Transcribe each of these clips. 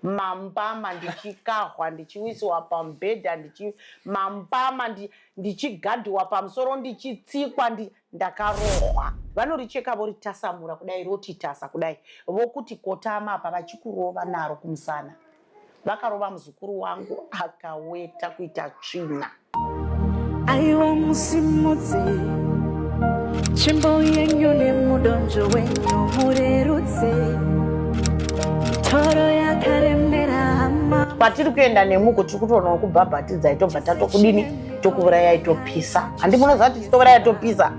Mambama ndichikahwa, ndichiwisiwa pamubhedha, mambama ndichigadhiwa pamusoro, ndichitsikwa, ndakarohwa. Vanoricheka voritasamura kudai, roti tasa kudai, vokuti kotama apa vachikurova naro kumusana. Vakarova muzukuru wangu akaweta kuita tsvina. Aiwa musimudze tsvimbo yenyu nemudonzvo wenyu murerutse mitoro yakaremera hama. Kwatiri kuenda nemuko tiri kutoona kubhabhatidzai tobva tatokudini tokuurayai topisa. Handi munoziva kuti titouraya topisa.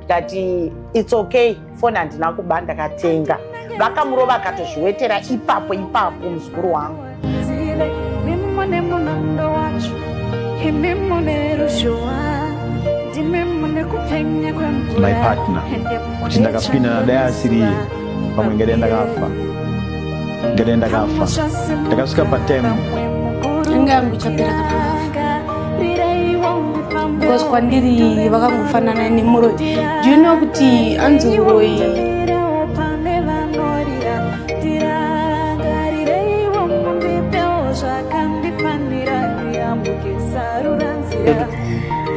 Tikati it's okay, foni handina kuba ndakatenga. Vakamurova akatozviwetera ipapo ipapo muzukuru wangu. My partner kuti ndakapinda nadai asiri iye pamwe ngadai ndakafa, ngadai ndakafa. Ndakasvika patime Inga yangu ichapera kana vafa. Because kwandiri vakangofanana nemuroyi. Do you know kuti anzi uroyi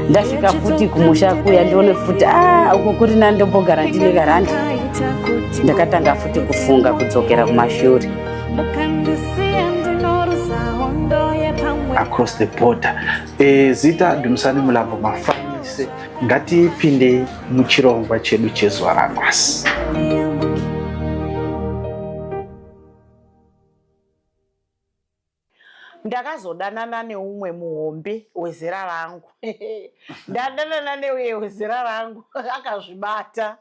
Ndasvika futi kumusha kuya ndione futi ah, uko kuri nani, ndombogara ndine karandi. Ndakatanga futi kufunga kudzokera kumashure. Across the border. Zita Dumisani Mulambo Mafanise. Ngatipindei muchirongwa chedu chezuva ranhasi. Ndakazodanana neumwe muhombe wezera rangu. Ndadanana neuye wezera rangu akazvibata.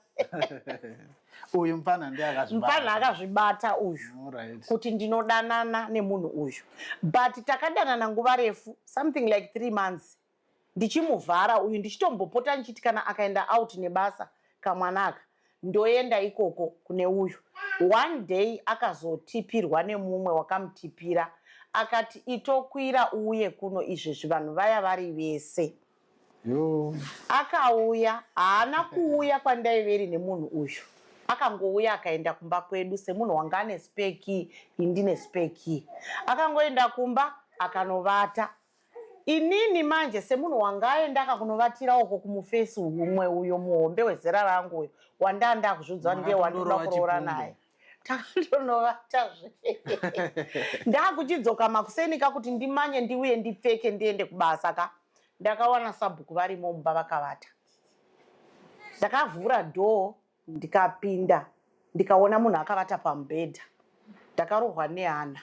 Uyu mfana ndiye akazvibata. Mfana akazvibata uyu. Kuti ndinodanana nemunhu uyu. But takadanana nguva refu, something like 3 months. Ndichimuvhara uyu, ndichitombopota ndichiti kana akaenda out nebasa kamwana aka ndoenda ikoko kune uyu. One day akazotipirwa nemumwe wakamutipira akati itokwira uuye kuno izvezvi vanhu vaya vari vese. Akauya, haana kuuya kwandaiveri nemunhu uyu. Akangouya akaenda kumba kwedu semunhu wanga ane spare key, indine spare key. Akangoenda kumba akanovata. Inini manje semunhu wanga aenda akakunovatira uko kumufesi umwe uyo muhombe wezera rangu uyo wandaa ndakuzviudza ndiye wandinoda kuroora naye. Takatonovatazve. Ndakuchidzoka makuseni ka kuti ndimanye ndiuye ndipfeke ndiende kubasa ka. Ndakawana sabhuku varimo mumba vakavata. Ndakavhura door ndikapinda ndikaona munhu akavata pamubhedha. Ndakarohwa nehana.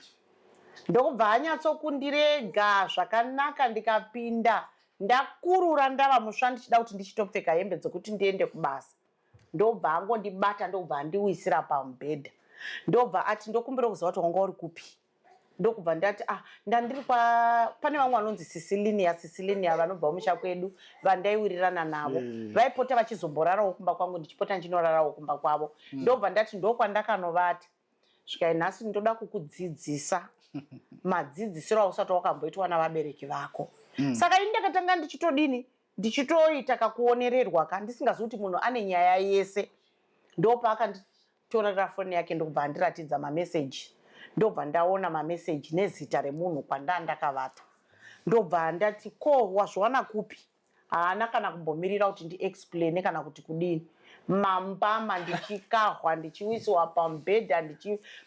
Ndokubva anyatsokundirega zvakanaka ndikapinda ndakurura ndava musva ndichida kuti ndichitopfeka hembe dzekuti ndiende kubasa. Ndobva angondibata ndokubva andiwisira pamubhedha. Ndobva ati ndokumbira kuziva kuti wanga uri kupi. Ndokubva ndati ah, ndandiri kwa pane vamwe vanonzi Sisilinia, Sisilinia vanobva kumusha kwedu vandaiwirirana navo. Vaipota vachizomborarawo kumba kwangu ndichipota ndichinorarawo kumba kwavo. Ndobva ndati ndokwandakanovata. Svikai nhasi ndoda kukudzidzisa madzidzisiro ausati wakamboitwa navabereki vako. Saka ini ndakatanga ndichitodini, ndichitoita kakuonererwa ka ndisingazivi kuti munhu ane nyaya yese. Ndopaakanditorera foni yake ndokubva andiratidza mameseji. Ndobva ndaona mameseji nezita remunhu kwandaa ndakavata. Ndobva ndati ko wazviwana kupi? Haana kana kumbomirira kuti ndiexplaine kana kuti kudini. Mambama ndichikahwa, ndichiwisiwa pamubhedha,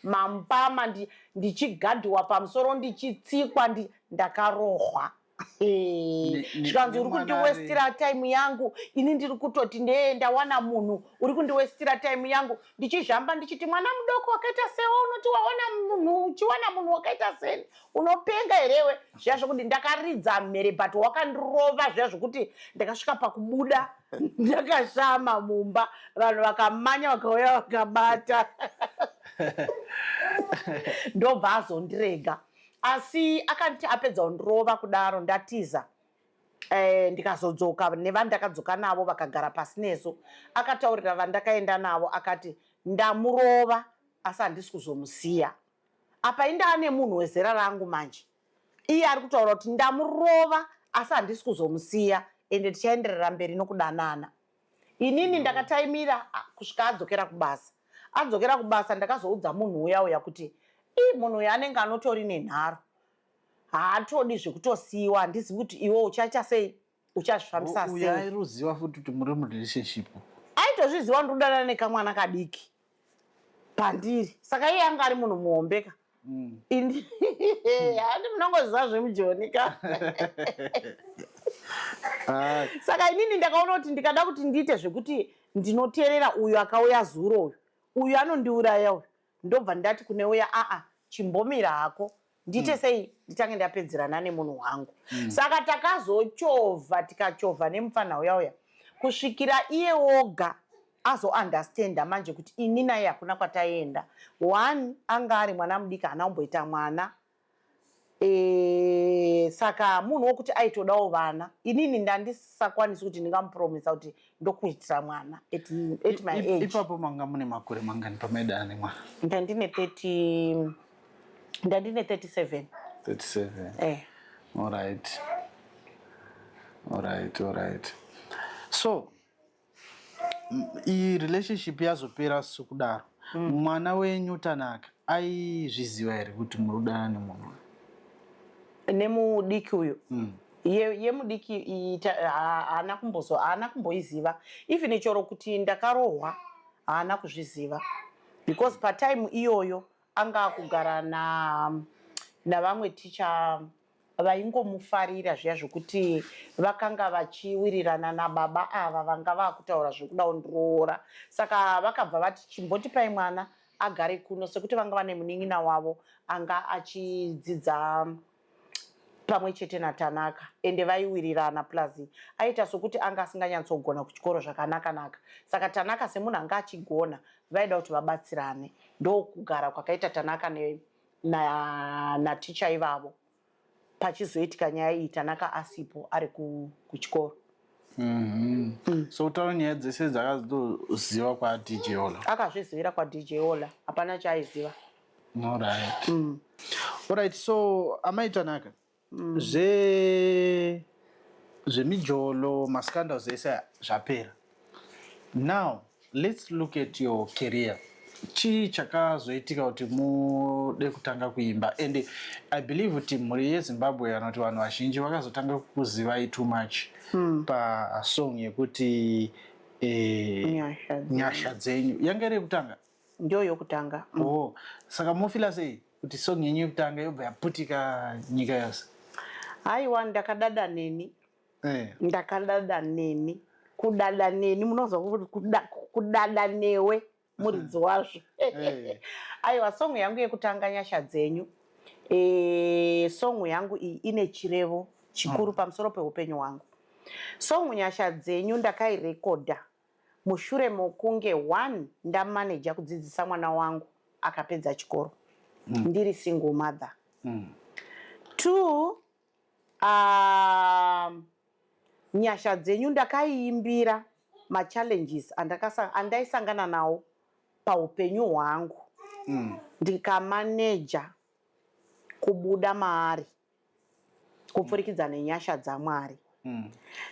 mambama ndichigadhiwa pamusoro, ndichitsikwa, ndakarohwa. Zvikanzi uri kundiwestira time yangu, ini ndiri kutoti ndee ndawana munhu, uri kundiwestira time yangu. Ndichizhamba ndichiti mwana mudoko wakaita sewe unoti waona munhu, uchiwana munhu wakaita seni unopenga herewe. Zviya zvekuti ndakaridza mhere but wakandirova zviya zvekuti ndakasvika pakubuda ndakashama mumba, vanhu vakamanya vakauya vakabata. Ndobva azondirega. Asi akanditi apedza kundirova kudaro ndatiza. Ndikazodzoka nevandakadzoka navo vakagara pasi nesu. Akataurira vandakaenda navo akati ndamurova asi handisi kuzomusiya. Apa indaa nemunhu wezera rangu manje. Iye ari kutaura kuti ndamurova asi handisi kuzomusiya ende tichaenderera mberi nokudanana. Inini ndakataimira kusvika adzokera kubasa. Adzokera kubasa ndakazoudza munhu uya uya kuti Ii, munhu uyu anenge anotori nenharo, haatodi zvekutosiyiwa. Handizivi kuti iwe uchaita sei, uchazvifambisa Uyu sei. Airuziva futi kuti muri murelationship? Aitozviziva, ndikudanana nekamwana kadiki pandiri, saka iye anga ari munhu muhombeka. Ini handi munongoziva zvemujoni ka. Ah, Saka inini ndakaona kuti ndikada kuti ndiite zvekuti ndinoteerera uyu akauya zuro uyu, uyu anondiuraya uyu. Ndobva ndati kune uya, "Aa, chimbomira hako, ndiite sei, nditange ndapedzerana nemunhu wangu." Saka takazochovha, tikachovha nemufana uya uya kusvikira iye woga azoundestanda manje kuti ini naye hakuna kwataienda. One, anga ari mwana mudiki, haana kumboita mwana. Saka munhu wokuti aitodawo vana, inini ndandisakwanisi kuti ndingamupromisa kuti ndokuitira mwana at my age. Ipapo manga mune makore mangani pamaidana nemwana? Ndandine 30, ndandine 37. 37? Eh. Alright. So iyi relationship yazopera sekudaro, mwana wenyu Tanaka aizviziva here kuti muri kudanana nemunhu? Nemudiki uyu? Yemudiki iyi haana kumbozo, haana kumboiziva, even choro kuti ndakarohwa haana kuzviziva, because patime iyoyo anga akugara na navamwe ticha vaingomufarira zviya zvokuti vakanga vachiwirirana nababa ava vanga vakutaura zvekuda kundiroora. Saka vakabva vati, "Chimbotipai mwana agare kuno," sekuti vanga vane munin'ina wavo anga achidzidza pamwe chete naTanaka, ende vaiwirirana, plus aita sokuti anga asinganyatsogona kuchikoro zvakanaka-naka. Saka Tanaka semunhu anga achigona, vaida kuti vabatsirane. Ndokugara kwakaita Tanaka naticha ivavo. Pachizoitika nyaya iyi, Tanaka asipo, ari kuchikoro. So kutaura nyaya dzese dzakazoziva kwaDJ Ola? Akazvizivira kwaDJ Ola, hapana chaaiziva. Alright. So amai Tanaka, zvemijolo, mascandals ese aya zvapera. Now let's look at your career. Chii chakazoitika kuti mude kutanga kuimba? And I believe kuti mhuri yeZimbabwe kana kuti vanhu vazhinji vakazotanga kukuzivai too much pasong yekuti Nyasha Dzenyu. Nyasha Dzenyu. Yanga iri yekutanga? Ndiyo yokutanga. Oh, saka mofila sei kuti song yenyu yekutanga yobva yaputika nyika yose? Haiwa, ndakadada neni. Ndakadada neni, kudada neni, munozwa kuti kudada newe muridzi wazvo. Aiwa, song yangu yekutanga, Nyasha Dzenyu, song yangu iyi ine chirevo chikuru pamusoro peupenyu hwangu. Song Nyasha Dzenyu ndakairekodha mushure mokunge, one, ndamaneja kudzidzisa mwana wangu akapedza chikoro, ndiri single mother. Two, Nyasha Dzenyu ndakaiimbira machallenges andaisangana nawo paupenyu hwangu, ndikamaneja kubuda maari kupfurikidza nenyasha dzaMwari.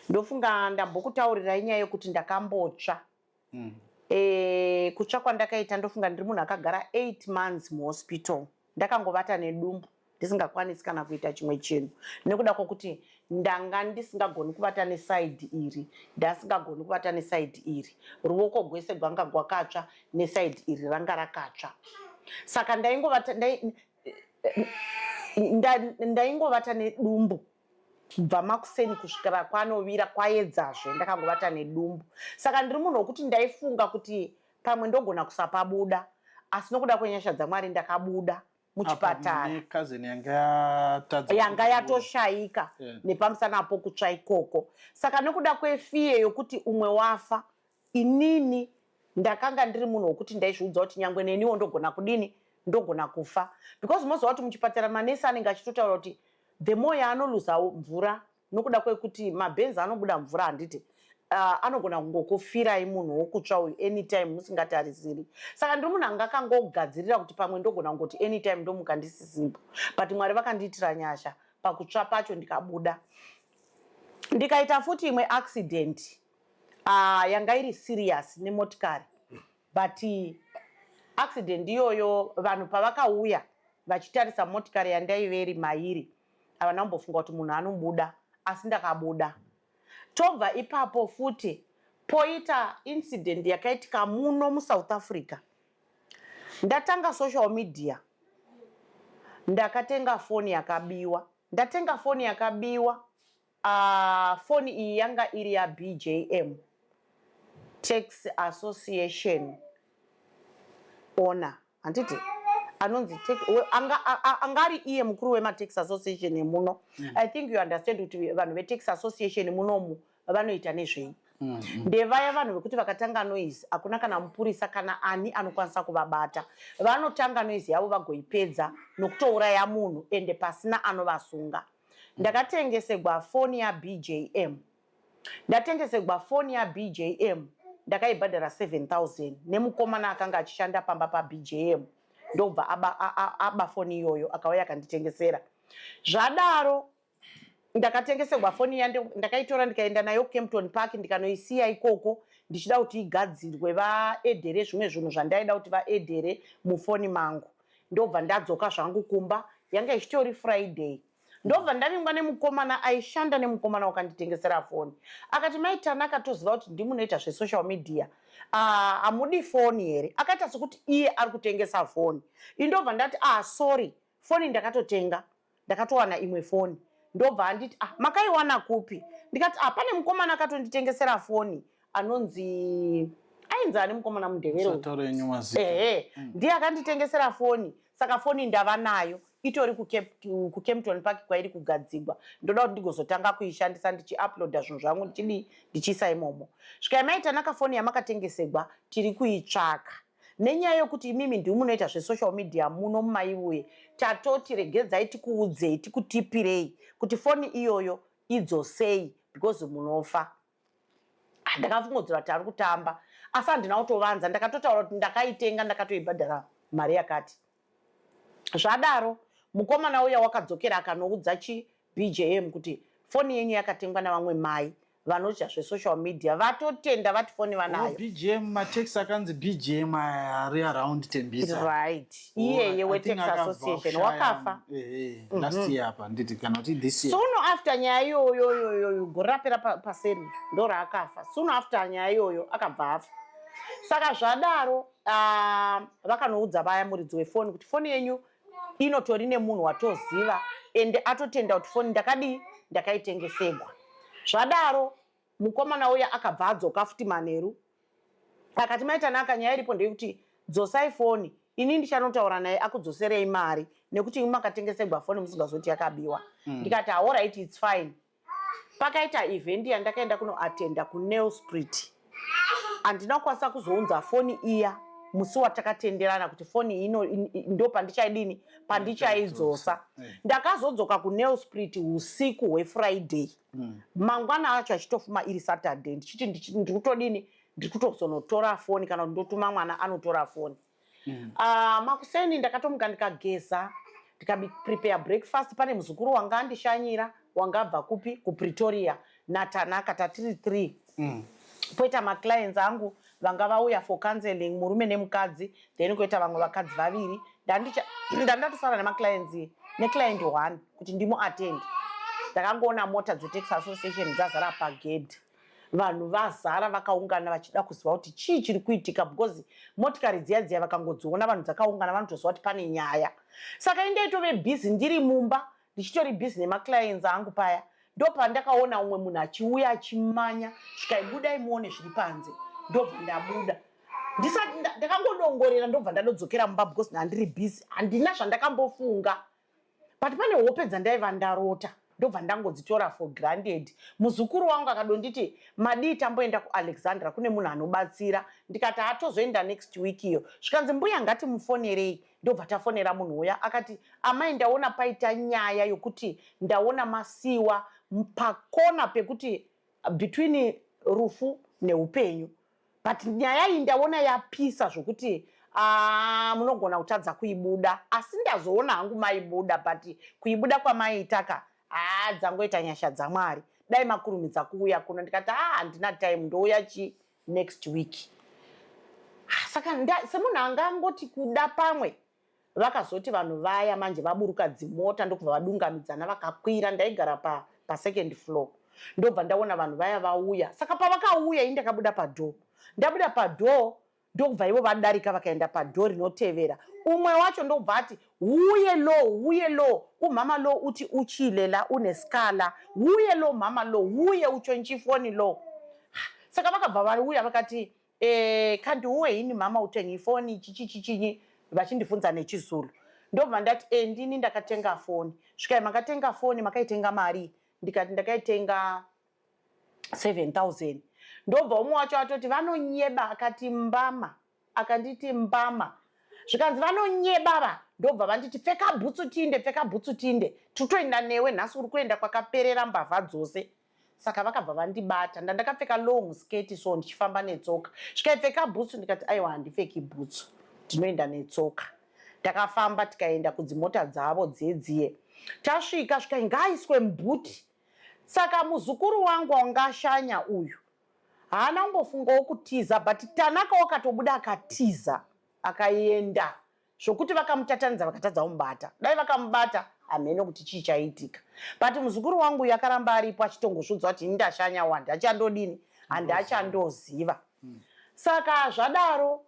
Ndofunga ndambokutaurirai nyaya yekuti ndakambotsva. Kutsva kwandakaita, ndofunga ndiri munhu akagara 8 months muhospital, ndakangovata nedumbu, ndisingakwanisi kana kuita chimwe chinhu nekuda kwokuti ndanga ndisingagoni kuvata neside iri, ndasingagoni kuvata neside iri. Ruoko gwese gwanga gwakatsva, neside iri ranga rakatsva. Saka ndaingovata ndaingovata nedumbu kubva makuseni kusvikira kwanovira, kwaedzazve, ndakangovata nedumbu. Saka ndiri munhu wekuti ndaifunga kuti pamwe ndogona kusapabuda, asi nokuda kwenyasha dzaMwari ndakabuda muchipatara. Cousin yanga yatadza? Yanga yatoshayika nepamusana pokutsva ikoko. Saka nekuda kwefear yokuti umwe wafa, inini ndakanga ndiri munhu wekuti ndaizviudza kuti nyangwe neniwo ndogona kudini, ndogona kufa, because moziva kuti muchipatara manesi anenge achitotaura kuti the more yaanoluza mvura nokuda kwekuti maburns anobuda mvura, handiti, anogona kungokufirai munhu wokutsva uyu anytime musingatarisiri. Saka ndiri munhu anga akangogadzirira kuti pamwe ndogona kungoti anytime ndomuka ndisisipo, but Mwari vakandiitira nyasha pakutsva pacho, ndikabuda. Ndikaita futi imwe accident, yanga iri serious, nemotikari, but accident iyoyo vanhu pavakauya. Vachitarisa motikari yandaive iri mairi, havana kumbofunga kuti munhu anobuda, asi ndakabuda. Tobva ipapo futi poita incident yakaitika muno muSouth Africa. Ndatanga social media, ndakatenga foni yakabiwa. Ndatenga foni yakabiwa, foni iyi yanga iri yaBJM, Taxi Association owner, handiti anonzi anga ari iye mukuru wemataxi association emuno. I think you understand kuti vanhu vetaxi association munomu vanoita nezvei. Ndevaya vanhu vekuti vakatanga noise, hakuna kana mupurisa kana ani anokwanisa kuvabata. Vanotanga noise yavo vagoipedza nokutouraya munhu, ende pasina anovasunga. Ndakatengesegwa foni yaBJM. Ndatengesegwa foni yaBJM, ndakaibhadhara 7000 nemukomana akanga achishanda pamba paBJM. Ndobva aba foni iyoyo, akauya akanditengesera. Zvadaro, ndakatengesegwa foni iya, ndakaitora ndikaenda nayo kuKempton Park, ndikanoisiya ikoko ndichida kuti igadzirwe, vaedhere zvimwe zvinhu zvandaida kuti vaedhere mufoni mangu. Ndobva ndadzoka zvangu kumba, yanga ichitori Friday. Ndobva ndavingwa nemukomana aishanda nemukomana wakanditengesera foni. Akati, "Mai Tanaka, toziva kuti ndimunoita zvesocial media, hamudi foni here?" Akaita sekuti iye ari kutengesa foni. Indobva ndati, "Ah, sorry, foni ndakatotenga, ndakatowana imwe foni." Ndobva anditi, "Ah, makaiwana kupi?" Ndikati, "Ah, pane mukomana akatonditengesera foni anonzi, ainzi ani mukomana mundevere uyu?" Usataura yenyu mazita. Ehe, ndiye akanditengesera foni, saka foni ndava nayo, itori kuKempton Park kwairi kugadzigwa. Ndoda kuti ndigozotanga kuishandisa ndichiuploada zvinhu zvangu, ndichidii, ndichiisa imomo. Svikai, "Mai Tanaka, foni yamakatengesegwa tiri kuitsvaka nenyaya yokuti imimi ndimi munoita zvesocial media muno mumaiuye. Tatoti regedzai tikuudzei, tikutipirei kuti foni iyoyo idzosei because munofa." Ah, ndakafungodzera kuti ari kutamba, asi handina kutovanza. Ndakatotaura kuti ndakaitenga, ndakatoibhadhara mari yakati. Zvadaro, mukomana uya wakadzokera akanoudza chi BJM kuti foni yenyu yakatengwa navamwe mai vanoita zvesocial media, vatotenda, vati foni vanayo. Oh, BGM, mataxi akanzi BGM aya ari around Tembisa. Right, iyeye wetaxi association wakafa. Last year apa, nditi, kana kuti this year. Soon after nyaya iyoyo iyoyo, gore rapera paseri ndo raakafa. Soon after nyaya iyoyo akabva afa. Saka zvadaro, vakanoudza vaya muridzi wefoni kuti foni yenyu inotori nemunhu watoziva, ende atotenda kuti foni ndakadii, ndakaitengesegwa. Zvadaro, mukomana uya akabva adzoka futi manheru, akati, "Mai Tanaka, nyaya iripo ndeyekuti dzosai foni, ini ndichanotaura naye akudzoserei mari, nekuti imi makatengesegwa foni musingazoti yakabiwa." Ndikati, "Alright, it's fine." Pakaita event yandakaenda kunoatenda kuNelspruit. Handina kukwanisa kuzounza foni iya musi watakatenderana kuti foni ino ndo pandichaidini, pandichaidzosa. Ndakazodzoka kuNelspruit usiku hweFriday, mangwana acho achitofuma iri Saturday, ndichiti ndiri kutodini, ndiri kutozonotora foni kana kuti ndotuma mwana anotora foni. Makuseni ndakatomuka, ndikageza, ndikaprepare breakfast. Pane muzukuru wanga andishanyira, wanga abva kupi, kuPretoria, naTanaka, tatiri 3. Poita maclients angu vanga vauya for counseling, murume nemukadzi, then koita vamwe vakadzi vaviri. Ndandatosara nemaclients, neclient one kuti ndimo attend. Ndakangoona mota dzetaxi association dzazara pagedhi, vanhu vazara vakaungana vachida kuziva kuti chii chiri kuitika, because motikari dziya dziya vakangodziona vanhu dzakaungana, vanotoziva kuti pane nyaya. Saka indaitove busy ndiri mumba, ndichitori busy nemaclients angu paya, ndopandakaona umwe munhu achiuya achimanya, svikai, muone zviri panze. Ndobva ndabuda, ndisati ndakangodongorera, ndobva ndadodzokera mumba because ndandiri busy, handina zvandakambofunga. But pane hope dzandaiva ndarota, ndobva ndangodzitora for granted. Muzukuru wangu akadonditi, "Madii tamboenda kuAlexandra, kune munhu anobatsira?" Ndikati, "Hatozoenda next week iyo." Zvikanzi, "Mbuya, ngatimufonerei." Ndobva tafonera munhu uya. Akati, "Amai, ndaona paita nyaya yokuti ndaona masiwa pakona pekuti between rufu neupenyu, but nyaya iyi ndaona yapisa zvokuti, ah, munogona kutadza kuibuda, asi ndazoona hangu maibuda, but kuibuda kwamaiitaka, haa, dzangoita nyasha dzaMwari. Dai makurumidza kuuya kuno." Ndikati, "Ah, handina time, ndouya chi next week." Ah, saka semunhu anga angoti kuda pamwe. Vakazoti vanhu vaya manje vaburuka dzimota ndokubva vadungamidzana vakakwira. Ndaigara pa pasecond floor, ndobva ndaona vanhu vaya vauya. Saka pavakauya, ini ndakabuda padoor. Ndabuda padoor, ndokubva ivo vadarika vakaenda padoor rinotevera. Umwe wacho ndobva ati, "Uye lo, uye lo, umama lo uthi utshile la, unesikala, uye lo mama lo, uye utshontsha ifoni lo." Saka vakabva vauya vakati, "Kanti uwe yini mama uthenga ifoni chichichichinyi?" Vachindibvunza nechiZulu. Ndobva ndati, "Ndini ndakatenga foni." Svikai, "Makatenga foni, makaitenga mari?" Ndikati, "Ndakaitenga 7000." Ndobva umwe wacho atoti, "Vanonyeba." Akati mbama, akanditi mbama. Zvikanzi, "Vanonyeba va." Ndobva vanditi, "Pfeka bhutsu tinde, pfeka bhutsu tinde, titoenda newe nhasi, uri kuenda kwakaperera mbavha dzose." Saka vakabva vandibata, ndandakapfeka long skirt, so ndichifamba netsoka. Svikai, "Pfeka bhutsu." Ndikati, "Aiwa, handipfeki bhutsu, ndinoenda netsoka." Takafamba tikaenda kudzimota dzavo dzedziye. Tasvika, svikai, "Ngaaiswe muboot." Saka muzukuru wangu wanga ashanya uyu haana kumbofungawo kutiza, but Tanaka wakatobuda akatiza akaenda, zvokuti vakamutatanidza vakatadza kumubata. Dai vakamubata, hameno kuti chii chaiitika. But muzukuru wangu uyu akaramba aripo achitongozviudza kuti, "Ini ndashanya, handachandodini, handachandoziva." Saka zvadaro,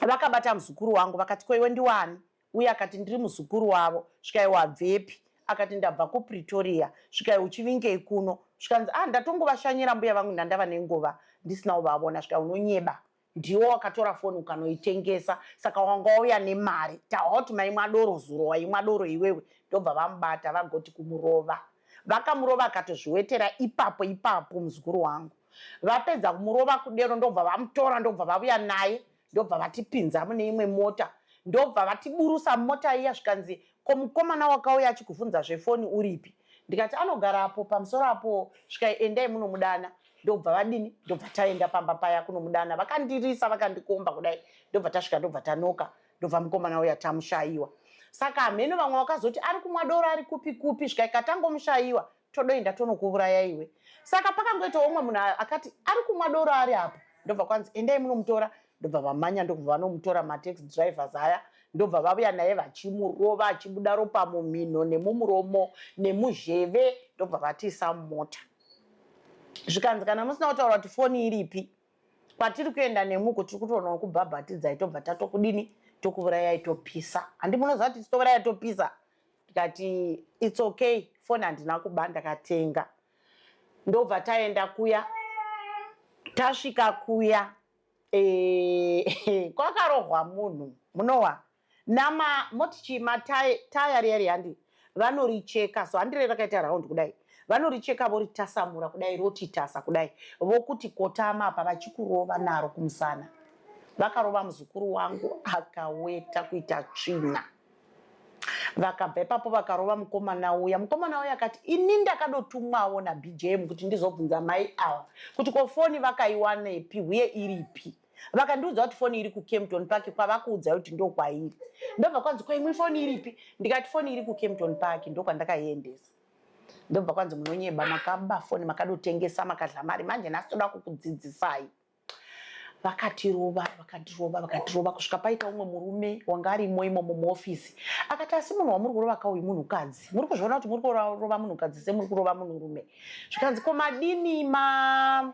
vakabata muzukuru wangu, vakati, "Ko iwe ndiwani?" Uye akati, "Ndiri muzukuru wavo." Svikai, "Wabvepi?" Akati, "Ndabva kuPretoria." Svikai, "Uchivingei kuno?" Svikanzi, "A, ndatongovashanyira mbuya vangu, ndandava nenguva ndisina kuvavona." Svikai, "Unonyeba, ndiwo wakatora foni ukanoitengesa, saka wanga wauya nemari. Tawa kuti maimwa doro zuro, waimwa doro iwewe." Ndobva vamubata, vagoti kumurova. Vakamurova akatozviwetera ipapo ipapo muzukuru wangu. Vapedza kumurova kudero, ndobva vamutora, ndobva vauya naye, ndobva vatipinza mune imwe mota, ndobva vatiburusa mota iya. Zvikanzi, "Ko mukomana wakauya achikubvunza zvefoni uripi?" Ndikati, "Anogara apo pamusoro apo." Svikai, "Endai munomudana." Ndobva vadini, ndobva taenda pamba paya kunomudana. Vakandirisa, vakandikomba kudai, ndobva tasvika, ndobva tanoka, ndobva mukomana uya tamushayiwa. Saka hameno vamwe vakazoti ari kumwa doro, ari kupi kupi. Svikai, "Katangomushayiwa, todoenda tonokuuraya iwe." Saka pakangoitawo umwe munhu akati ari kumwa doro, ari apo. Ndobva kwanzi, "Endai munomutora." Ndobva vamanya, ndobva vanomutora, mataxi drivers aya, ndobva vauya naye vachimurova, achibuda ropa mumhino nemumuromo nemuzheve. Ndobva vatiisa mumota. Zvikanzi, "Kana musina kutaura kuti foni iripi, kwatiri kuenda nemuko tiri kutoona kubhabhatidzai, tobva tatokudini, tokuurayai, topisa. Handi munoziva kuti touraya topisa?" Ndikati, "It's okay, foni handina kuba, ndakatenga." Ndobva taenda kuya. Tasvika kuya, kwakarohwa munhu munowa nama moti chii, mataya riya riya, handi vanoricheka so, handire rakaita round kudai, vanoricheka voritasamura kudai, rotitasa kudai, vokuti kotama apa, vachikurova naro kumusana. Vakarova muzukuru wangu akaweta kuita tsvina. Vakabva ipapo vakarova mukomana uya. Mukomana uya akati, "Ini ndakadotumwawo naBJM kuti ndizobvunza mai ava kuti ko foni vakaiwanepi, uye iripi. Vakandiudza kuti foni iri kuKempton Park, kwavakuudzai kuti ndo kwairi." Ndobva kwanzi, "Kwaimwi foni iripi?" Ndikati, "Foni iri kuKempton Park, ndokwandakaiendesa." Ndobva kwanzi, "Munonyeba, makaba foni, makadotengesa, makadla mari. Manje nhasi toda kukudzidzisai." Vakatirova, vakatirova, vakatirova, kusvika paita umwe murume wanga arimo imomo muofisi akati, "Asi munhu wamuri kurova kauyu munhukadzi, muri kuzviona kuti muri kurova munhukadzi semuri kurova munhurume?" Zvikanzi, "Ko madini ma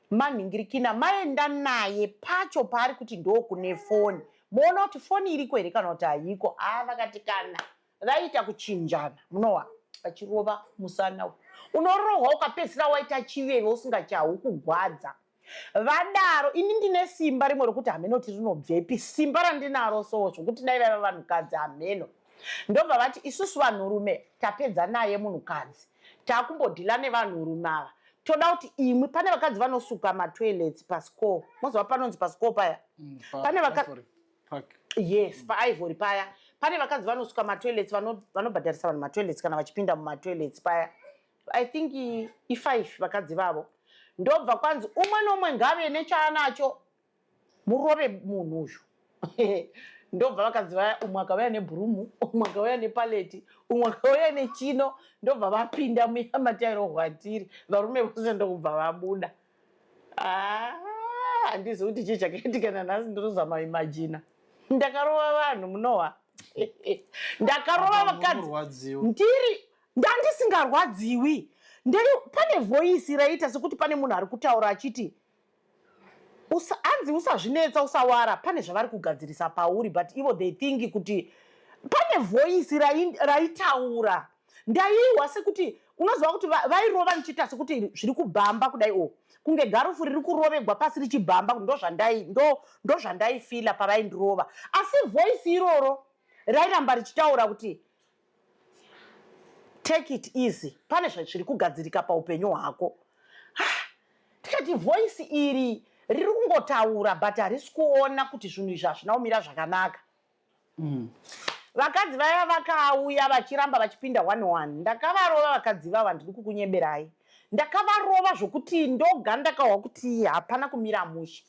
manhingirikina maenda naye pacho paari kuti ndokune foni, moona kuti foni iriko here kana kuti haiko?" A, vakati kana vaita kuchinjana munowa, vachirova musana uyu, unorohwa ukapedzisira waita chiveve usingachahukugwadza. Vadaro, ini ndine simba rimwe rokuti hameno kuti rinobvepi simba randinaro, so zvokuti dai vaiva vanhukadzi hameno. Ndobva vati, "Isusu vanhurume tapedza naye munhukadzi, takumbodhila nevanhurume ava. Toda kuti imwi, pane vakadzi vanosuka matoilets pascore, mozova panonzi pascore paya?" Pane Yes, paIvory paya pane vakadzi vanosuka matoilets, vanobhadharisa vanhu matoilets kana vachipinda mumatoilets paya. I think i5 vakadzi vavo. Ndobva kwanzi umwe nomwe ngave nechaanacho, murove munhu uyu. Ndobva vakadzi vaya, umwe akauya nebhurumu, umwe akauya nepaleti, umwe akauya nechino. Ndobva vapinda muya matairohwa tiri varume vose, ndokubva vabuda. Ah, handizi kuti chii chakaitika nanhasi, ndinozama imagina. Ndakarova vanhu munowa. Ndakarova vakadzi. Ndiri ndandisingarwadziwi. Ndiri pane voice raiita sekuti pane munhu ari kutaura achiti usa, anzi usazvinetsa usawara pane zvavari kugadzirisa pauri but ivo they think kuti pane voice raitaura rai ndaihwa sekuti unoziva kuti vairova ndichiita sekuti zviri kubhamba kudai o kunge garufu riri kurovegwa pasi richibhamba ndozvandaifila pavaindirova asi voice iroro rairamba richitaura kuti take it easy pane zviri kugadzirika paupenyu hwako. Tikati voice iri riri kungotaura but harisi kuona kuti zvinhu izvi hazvina kumira zvakanaka. Vakadzi vaya vakauya vachiramba vachipinda one one. Ndakavarova vakadzi ivava, ndiri kukunyeberai. Ndakavarova zvokuti ndoga ndakahwa kuti hapana kumira mushe.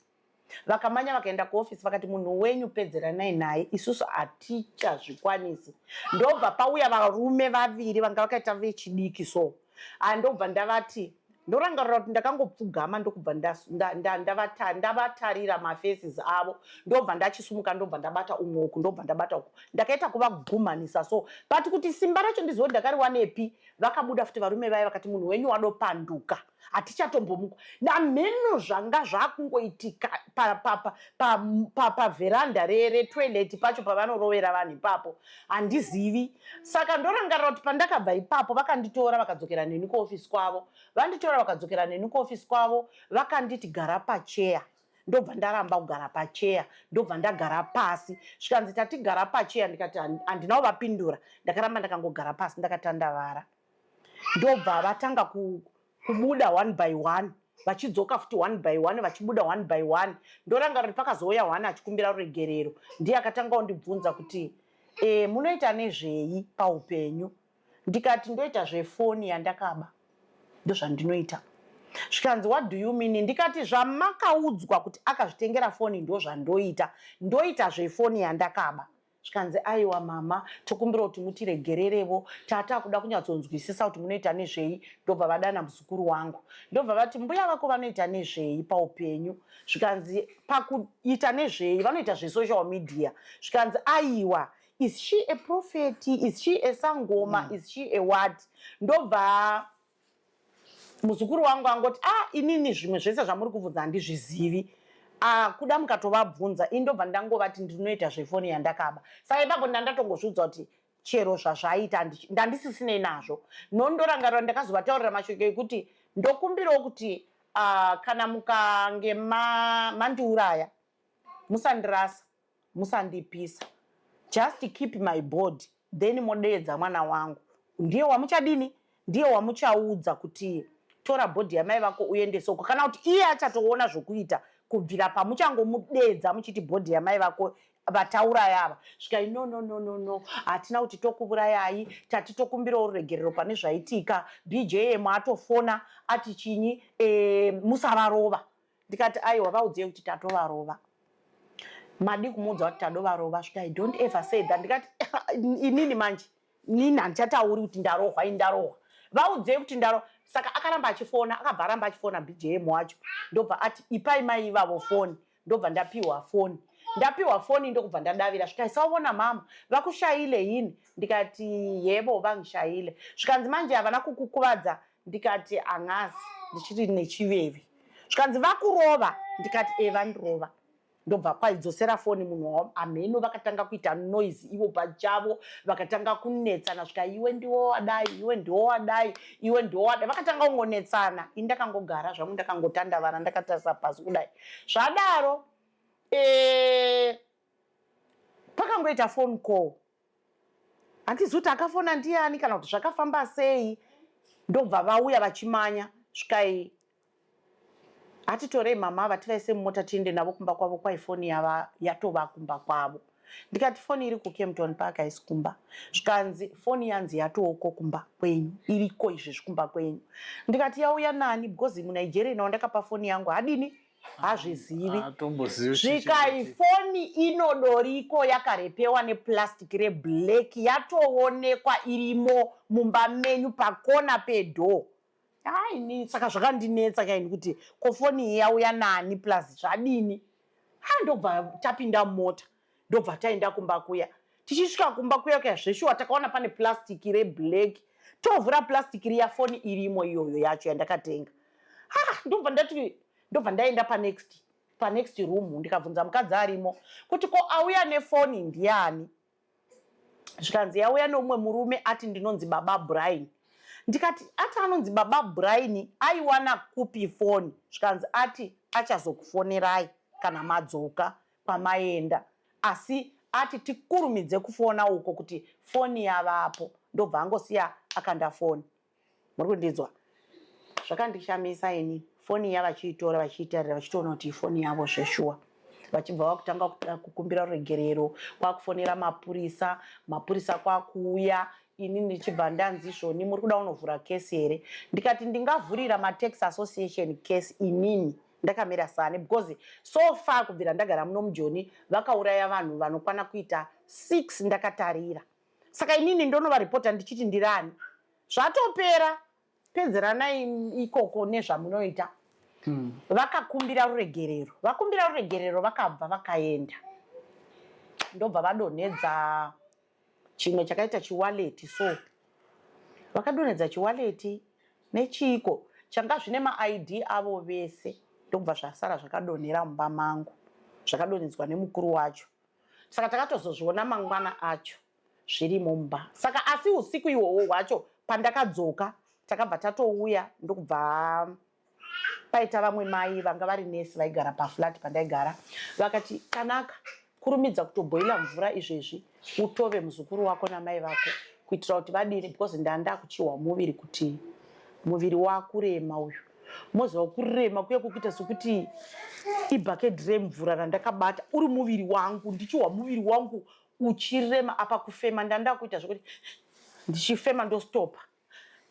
Vakamanya vakaenda kuofisi vakati munhu wenyu pedzeranai naye isusu hatichazvikwanisi. Ndobva pauya varume vaviri vanga vakaita vechidiki so. Andobva ndavati ndorangarira kuti ndakangopfugama ndokubva ndavatarira mafaces avo ndobva ndachisumuka ndobva ndabata umwe uku ndobva ndabata uku ndakaita kuvagumhanisa so but kuti simba racho ndizive kuti ndakariwanepi. Vakabuda futi varume vaya vakati munhu wenyu wadopanduka hatichatombomuka namheno zvanga zvakungoitika pavheranda retoilet pacho pavanorovera vanhu ipapo handizivi. Saka ndorangarira kuti pandakabva ipapo vakanditora vakadzokera neni kuofisi kwavo vanditora vakadzokera neni kuofisi kwavo vakanditi gara pacheya ndobva ndaramba kugara pacheya ndobva ndagara pasi zvikanzi tatigara pacheya ndikati handina kuvapindura ndakaramba ndakangogara pasi ndakatandavara ndobva vatanga kubuda one by one vachidzoka futi one by one vachibuda one by one ndorangarira kuti pakazouya one achikumbira ruregerero ndiye akatanga kundibvunza kuti e, munoita nezvei paupenyu ndikati ndoita zvefoni yandakaba ndozvandinoita zvikanzi what do you mean ndikati zvamakaudzwa kuti akazvitengera foni ndozvandoita ndoita zvefoni yandakaba zvikanzi aiwa mama tokumbira kuti mutiregererevo tata kuda kunyatsonzwisisa kuti munoita nezvei ndobva vadana muzukuru wangu ndobva vati mbuya vako vanoita nezvei paupenyu zvikanzi pakuita nezvei vanoita zvesocial media zvikanzi aiwa is she a prophet is she a sangoma is she a what ndobva muzukuru wangu angoti ah inini zvimwe zvese zvamuri kubvunza handizvizivi ah, kuda mukatovabvunza ini ndobva ndangovati ndinoita zvefoni yandakaba saka ipapo ndandatongozviudza kuti chero zvazvaita ndandisisinei nazvo nondorangarira ndakazovataurira mashoko ekuti ndokumbirawo kuti kana mukange mandiuraya musandirasa musandipisa just keep my body then modeedza mwana wangu ndiye wamuchadini ndiye wamuchaudza kuti tora body yamai vako uendese uko kana kuti iye achatoona zvokuita kubvira pamuchangomudeedza muchiti body yamai vako vatauraya ava svikai no no no no no hatina kuti tokuurayai tati tokumbirawo ruregerero pane zvaitika BJM atofona ati chinyi e, musavarova ndikati aiwa vaudzei kuti tatovarova madi kumuudza kuti tadovarova svikai don't ever say that ndikati inini manje nini handichatauri kuti ndarohwa ini ndarohwa vaudzei kuti ndarohwa saka akaramba achifona akabva aramba achifona BJM wacho ndobva ati ipai mai ivavo foni ndobva ndapiwa foni ndapiwa foni ndokubva ndadavira svikai sauvona mama vakushayile yini ndikati yebo vangishayile zvikanzi manje havana kukukuvadza ndikati angazi ndichiri nechiveve zvikanzi vakurova ndikati e vandirova ndobva kwaidzosera foni munhu amheno vakatanga kuita noise ivo pachavo vakatanga kunetsana svika iwe ndiwo wadai iwe ndiwo wadai iwe ndiwo wadai vakatanga kungonetsana ini ndakangogara zvangu ndakangotandavara ndakatarisa pasi kudai zvadaro e, pakangoita phone call handizivi kuti akafona ndiani kana kuti zvakafamba sei ndobva vauya vachimanya svikai hatitorei mama vativaise mumota tiende navo kumba kwavo kwai foni yava yatova kumba kwavo ndikati foni iri kuKempton Park haisi kumba zvikanzi foni yanzi yatooko kumba kwenyu iriko izvezvi kumba kwenyu ndikati yauya nani because muNigeria nawo ndakapa foni yangu hadini hazvizivi zvikai foni inodoriko yakarepewa neplastic reblack yatoonekwa irimo mumba menyu pakona pedoor aini saka zvakandinetsa kaini kuti ko foni iyi yauya nani plus zvadini ha ndobva tapinda mumota. Ndobva taenda kumba kuya. Tichisvika kumba kuya kuya, zveshuwa takaona pane plastic reblack. Tovhura plastic riya, foni irimo iyoyo yacho yandakatenga. Ha, ndobva ndati, ndobva ndaenda panext room, ndikabvunza mukadzi arimo kuti, "Ko auya nefoni ndiani?" Zvikanzi yauya neumwe murume, ati ndinonzi Baba Brian. Ndikati, "Ati anonzi Baba Brian, aiwana kupi foni?" Zvikanzi ati achazokufonerai kana madzoka kwamaenda, asi ati tikurumidze kufona uko kuti foni yavapo. Ndobva angosiya akanda foni. Muri kundinzwa? Zvakandishamisa ini. Foni iya vachiitora, vachiitarira, vachitoona kuti ifoni yavo zveshuwa, vachibva vakutanga kukumbira ruregerero, kwakufonera mapurisa. Mapurisa kwakuuya. Ini ndichibva ndanzi, "Zvoni muri kuda kunovhura kesi here?" Ndikati, "Ndingavhurira matax association case inini ndakamira sani?" Because so far kubvira ndagara muno muJoni, vakauraya vanhu vanokwana kuita 6 ndakatarira. Saka inini ndonovaripota ndichiti ndirani? Zvatopera, pedzeranai ikoko nezvamunoita. Vakakumbira ruregerero, vakumbira ruregerero, vakabva vakaenda. Ndobva vadonhedza chimwe chakaita chiwallet. So vakadonhedza chiwallet nechiko changa zvine maID avo vese, ndobva zvasara zvakadonhera mumba mangu, zvakadonhedzwa nemukuru wacho. Saka takatozozviona mangwana acho zvirimo mumba. Saka asi usiku ihwohwo hwacho pandakadzoka, takabva tatouya, ndokubva paita vamwe mai vanga vari nesi vaigara paflat pandaigara. Vakati, "Tanaka, kurumidza kutobhoila mvura izvezvi, utove muzukuru wako namai vako kuitira kuti vadini, because ndanda kuchihwa muviri kuti muviri wakurema uyu." Moziva kurema kuya kwekuita sekuti ibhaketi remvura randakabata uri muviri wangu, ndichihwa muviri wangu uchirema. Apa kufema ndanda kuita zvekuti ndichifema ndostopa,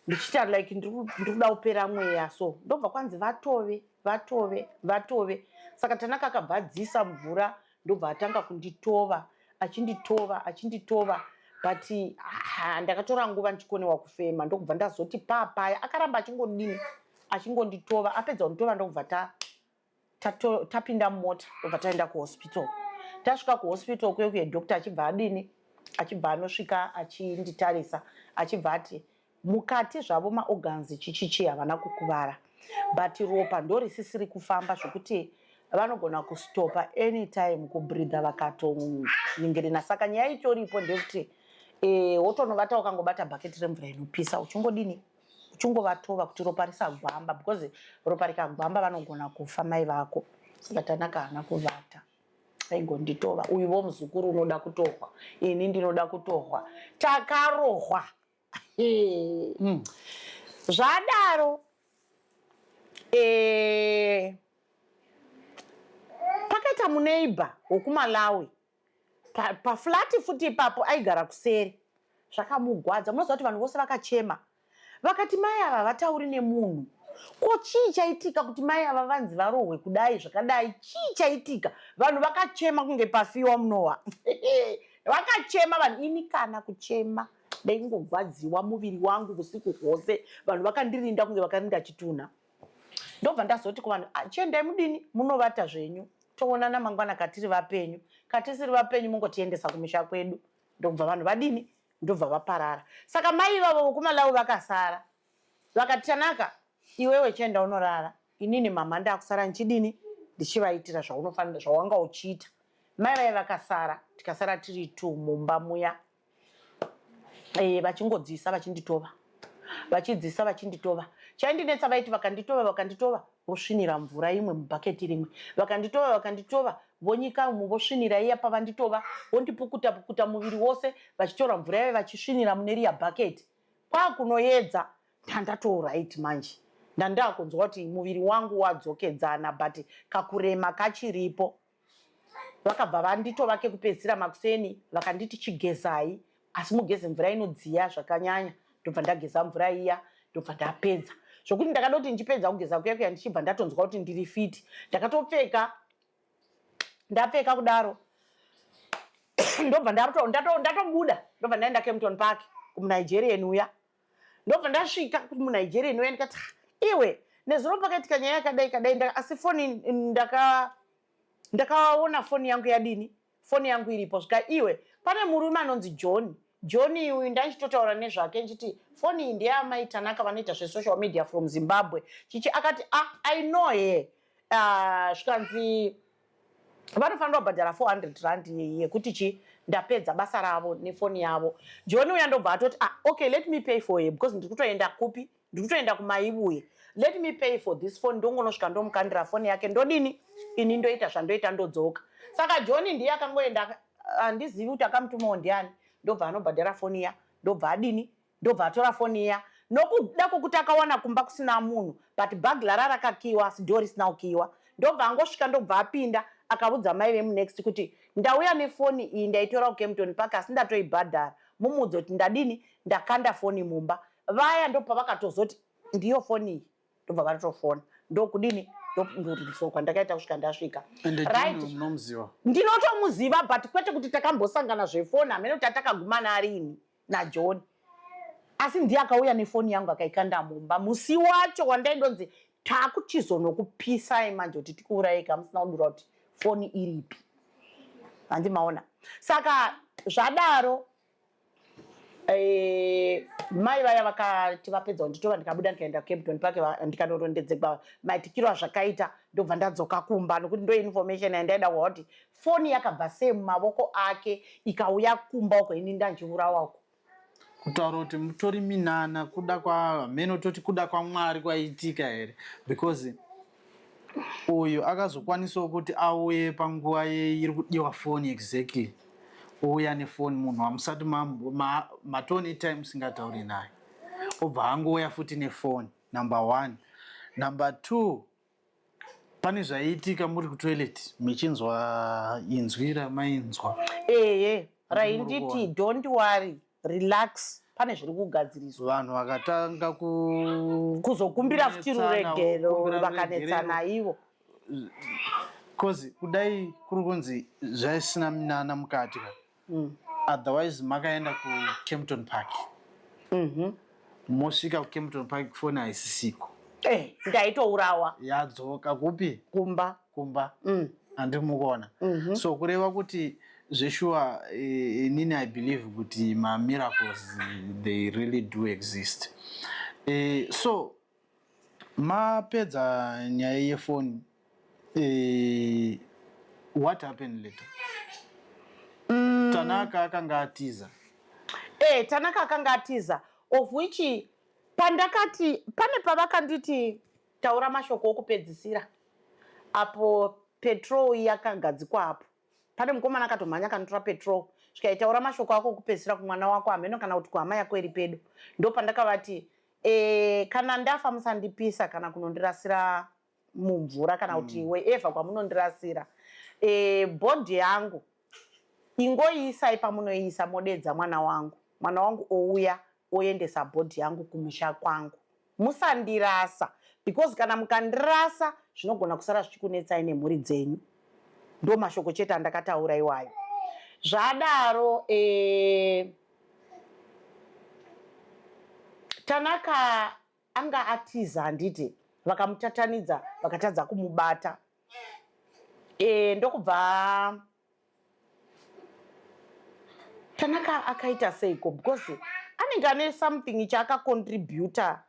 ndichiita like ndiri kuda kupera mweya. So ndobva kwanzi vatove, vatove, vatove. Saka Tanaka akabva adzisa mvura, ndobva atanga kunditova, achinditova, achinditova, but ha, ndakatora nguva ndichikonewa kufema. Ndokubva ndazoti papaya akaramba achingodini, achingonditova. Apedza kunditova, ndokubva tapinda mumota, ndobva taenda kuhospital. Tasvika kuhospital kuye kuye, doctor achibva adini, achibva anosvika achinditarisa, achibva ati mukati zvavo maorgans chichichi havana kukuvara, but ropa ndorisisiri kufamba zvokuti vanogona kustopa anytime kubreatha vakatoningirina. Saka nyaya itoripo ndeyekuti wotonovata wakangobata bhaketi remvura inopisa, uchingodini, uchingovatova kuti ropa risagwamba, because ropa rikagwamba vanogona kufa mai vako. Saka Tanaka haana kuvata, aingonditova. Uyuvo muzukuru unoda kutohwa, ini ndinoda kutohwa, takarohwa. Zvadaro pakaita muneighbour wekuMalawi paflat futi ipapo, aigara kuseri. Zvakamugwadza. Munoziva kuti vanhu vose vakachema, vakati mai ava vatauri nemunhu. Ko chii chaitika kuti mai ava vanzi varohwe kudai zvakadai? Chii chaitika? Vanhu vakachema kunge pafiwa munowa. Vakachema vanhu. Ini kana kuchema, ndaingogwadziwa muviri wangu usiku hwose. Vanhu vakandirinda kunge vakarinda chitunha. Ndobva ndazoti kuvanhu, "Ah, chiendai mudini, munovata zvenyu, toonana mangwana katiri vapenyu. Katisiri vapenyu, mungotiendesa kumisha kwedu." Ndobva vanhu vadini, ndobva vaparara. Saka mai ivavo vokuMalawi vakasara, vakati, "Tanaka, iwewe chienda unorara, inini mama ndakusara ndichidini, ndichivaitira zvaunofanira, zvawanga uchiita." Mai vai vakasara, tikasara tiri tu mumba muya, vachingodzisa vachinditova, vachidzisa vachinditova. Chaindinetsa, vaiti vakanditova, vakanditova, vosvinira mvura imwe mubhaketi rimwe. Vakanditova, vakanditova, vonyika umu, vosvinira iya pavanditova, vondipukuta pukuta muviri wose, vachitora mvura ive vachisvinira mune riya bhaketi. Kwakunoedza, ndandatoright manje, ndandakunzwa kuti muviri wangu wadzokedzana, but kakurema kachiripo. Vakabva vanditova kekupedzisira makuseni, vakanditi, "Chigezai, asi mugeze mvura inodziya zvakanyanya." Ndobva ndageza mvura iya, ndobva ndapedza, zvokuti ndakada kuti ndichipedza kugeza kuya kuya, ndichibva ndatonzwa kuti ndiri fit. Ndakatopfeka, ndapfeka kudaro, ndobva ndatobuda, ndobva ndaenda Kempton Park kumunigerian uya. Ndobva ndasvika kumunigerian uya, ndikati, "Ah, iwe, nezuro pakaitika nyaya yakadai kadai, asi foni ndakaona foni yangu yadini." Foni yangu iripo. Svika iwe, pane murume anonzi John. John uyu ndaichitotaura nezvake nchiti foni iyi ndeyamai Tanaka, vanoita zvesocial media from Zimbabwe. Chichi akati, "Ah, I know her." Zvikanzi vanofanira kubhadhara 400 rand yekuti chi ndapedza basa ravo nefoni yavo. John uya ndobva atoti, "Ah, okay, let me pay for her because ndiri kutoenda kupi? Ndiri kutoenda kumaibuye. Let me pay for this phone, ndongonosvika ndomukandira foni yake, ndodini ini, ndoita zvandoita, ndodzoka." Saka John ndiye akangoenda, handizivi kuti akamutumawo ndiani, ndobva anobhadhara foni iya, ndobva adini, ndobva atora foni iya. Nokuda kwokuti akawana kumba kusina munhu, but burglary rakakiwa asi door risina kukiwa, ndobva angosvika, ndobva apinda, akaudza mai vemunext kuti, "Ndauya nefoni iyi, ndaitora kuKempton Park, asi ndatoibhadhara. Mumuudze kuti ndadini, ndakanda foni mumba." Vaya ndopavakatozoti ndiyo foni iyi, ndobva vatofona, ndokudini, ndorudiswa kwandakaita kusvika ndasvika. Ende Right. John munomuziva? Ndinotomuziva, but kwete kuti takambosangana zvefoni. Hamene kuti atakagumana arini naJohn, asi ndiye akauya nefoni yangu akaikanda mumba musi wacho wandaindonzi takuchizonokupisai manje kuti tikuurayei kamusina kudura kuti foni iripi. Handimaona. Saka zvadaro, mai vaya vakati vapedza kunditora, ndikabuda ndikaenda kuKempton Park, ndikanorondedzegwa maitikiro azvakaita, ndobva ndadzoka kumba, nokuti ndo information yandaida kuva kuti foni yakabva sei mumavoko ake ikauya kumba uko ini ndanchiurawa uko. Kutaura kuti mutori minana, kuda kwamheno, toti kuda kwaMwari kwaitika here? Because uyu akazokwanisawo kuti auye panguva iri kudiwa foni exactly, ouya nefoni, munhu wamusati matone time musingatauri naye, obva angouya futi nefoni. Number one. Number two, pane zvaiitika muri kutoilet muchinzwa inzwi ramainzwa. Ehe, rainditi, "Don't worry, relax, pane zviri kugadziriswa." Vanhu vakatanga ku Kuzokumbira futi kunetsana, ruregero. Kukumbira Vakanetsana ivo. 'Cause kudai kuri kunzi zvaisina minana mukati ka, otherwise makaenda kuKempton Park, mosvika kuKempton Park, foni haisisiko. Eh, ndaitourawa. Yadzoka kupi? Kumba. Kumba. Handimukuona. So kureva kuti zveshuwa, inini I believe kuti mamiracles, they really do exist. So mapedza nyaya yefoni, what happened later? Tanaka akanga atiza. Tanaka akanga atiza, of which pandakati pane pavakanditi taura mashoko okupedzisira apo petrol yakagadzikwa apo, pane mukomana akatomhanya akanotora petrol, svikaitaura mashoko ako okupedzisira kumwana wako, hameno kana kuti kuhama yako iri pedo. Ndo pandakavati, kana ndafa musandipisa kana kunondirasira mumvura kana kuti wherever kwamunondirasira. Body yangu ingoiisai pamunoiisa, modedza mwana wangu, mwana wangu ouya oendesa body yangu kumusha kwangu. Musandirasa because kana mukandirasa zvinogona kusara zvichikunetsai nemhuri dzenyu." Ndo mashoko chete andakataura iwayo. Zvadaro, Tanaka anga atiza, handiti? Vakamutatanidza, vakatadza kumubata. Ndokubva Tanaka akaita seiko, because anenge ane something chaakacontributa,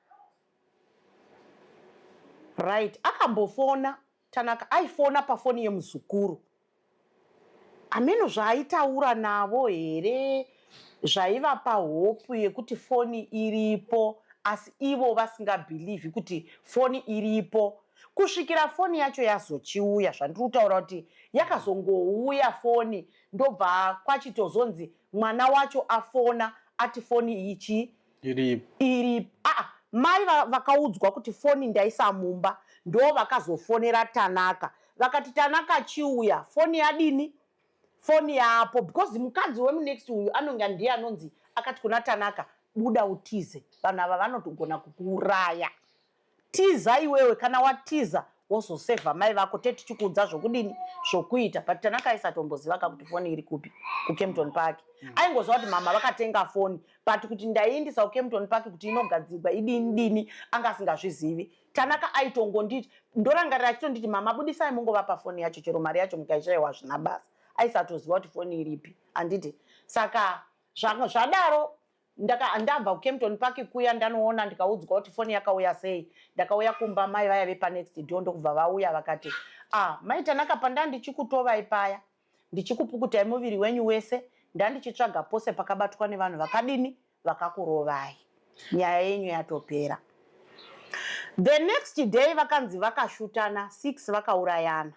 right? Akambofona Tanaka, aifona pafoni yemuzukuru. Hameno zvaaitaura navo here zvaivapa hope yekuti foni iripo, asi ivo vasingabhilivhi kuti foni iripo kusvikira foni yacho yazochiuya. Zvandiri kutaura kuti yakazongouya foni, ndobva kwachitozonzi mwana wacho afona ati foni ichi Iripo. Iri aa mai vakaudzwa kuti foni ndaisa mumba, ndo vakazofonera Tanaka, vakati, "Tanaka, chiuya, foni yadini? Foni yapo." Because mukadzi wemunext uyu anonga ndiye anonzi akati kuna Tanaka, "Buda utize, vanhu ava vanotogona kukuuraya. Tiza iwewe, kana watiza wozosevha mai vako, tetichikuudza zvokudini, zvokuita." But Tanaka aisatomboziva ka kuti foni iri kupi kuKempton Park. Aingoziva kuti mama vakatenga foni, but kuti ndaiindisa kuKempton Park kuti inogadzirwa idini dini, anga asingazvizivi. Tanaka aitongonditi, ndorangarira achitonditi, "Mama, budisai mungovapa foni yacho, chero mari yacho mukaishayiwa hazvina basa." Aisatoziva kuti foni iripi, handiti? Saka zvadaro ndabva kuKempton Park kuya, ndanoona, ndikaudzwa kuti foni yakauya sei. Ndakauya kumba, mai vaya vepanext door ndokubva vauya vakati, "Ah, Mai Tanaka, panda ndichikutovai paya, ndichikupukutai muviri wenyu wese, ndandichitsvaga pose pakabatwa nevanhu vakadini, vakakurovai. Nyaya yenyu yatopera." The next day vakanzi vakashutana 6, vakaurayana,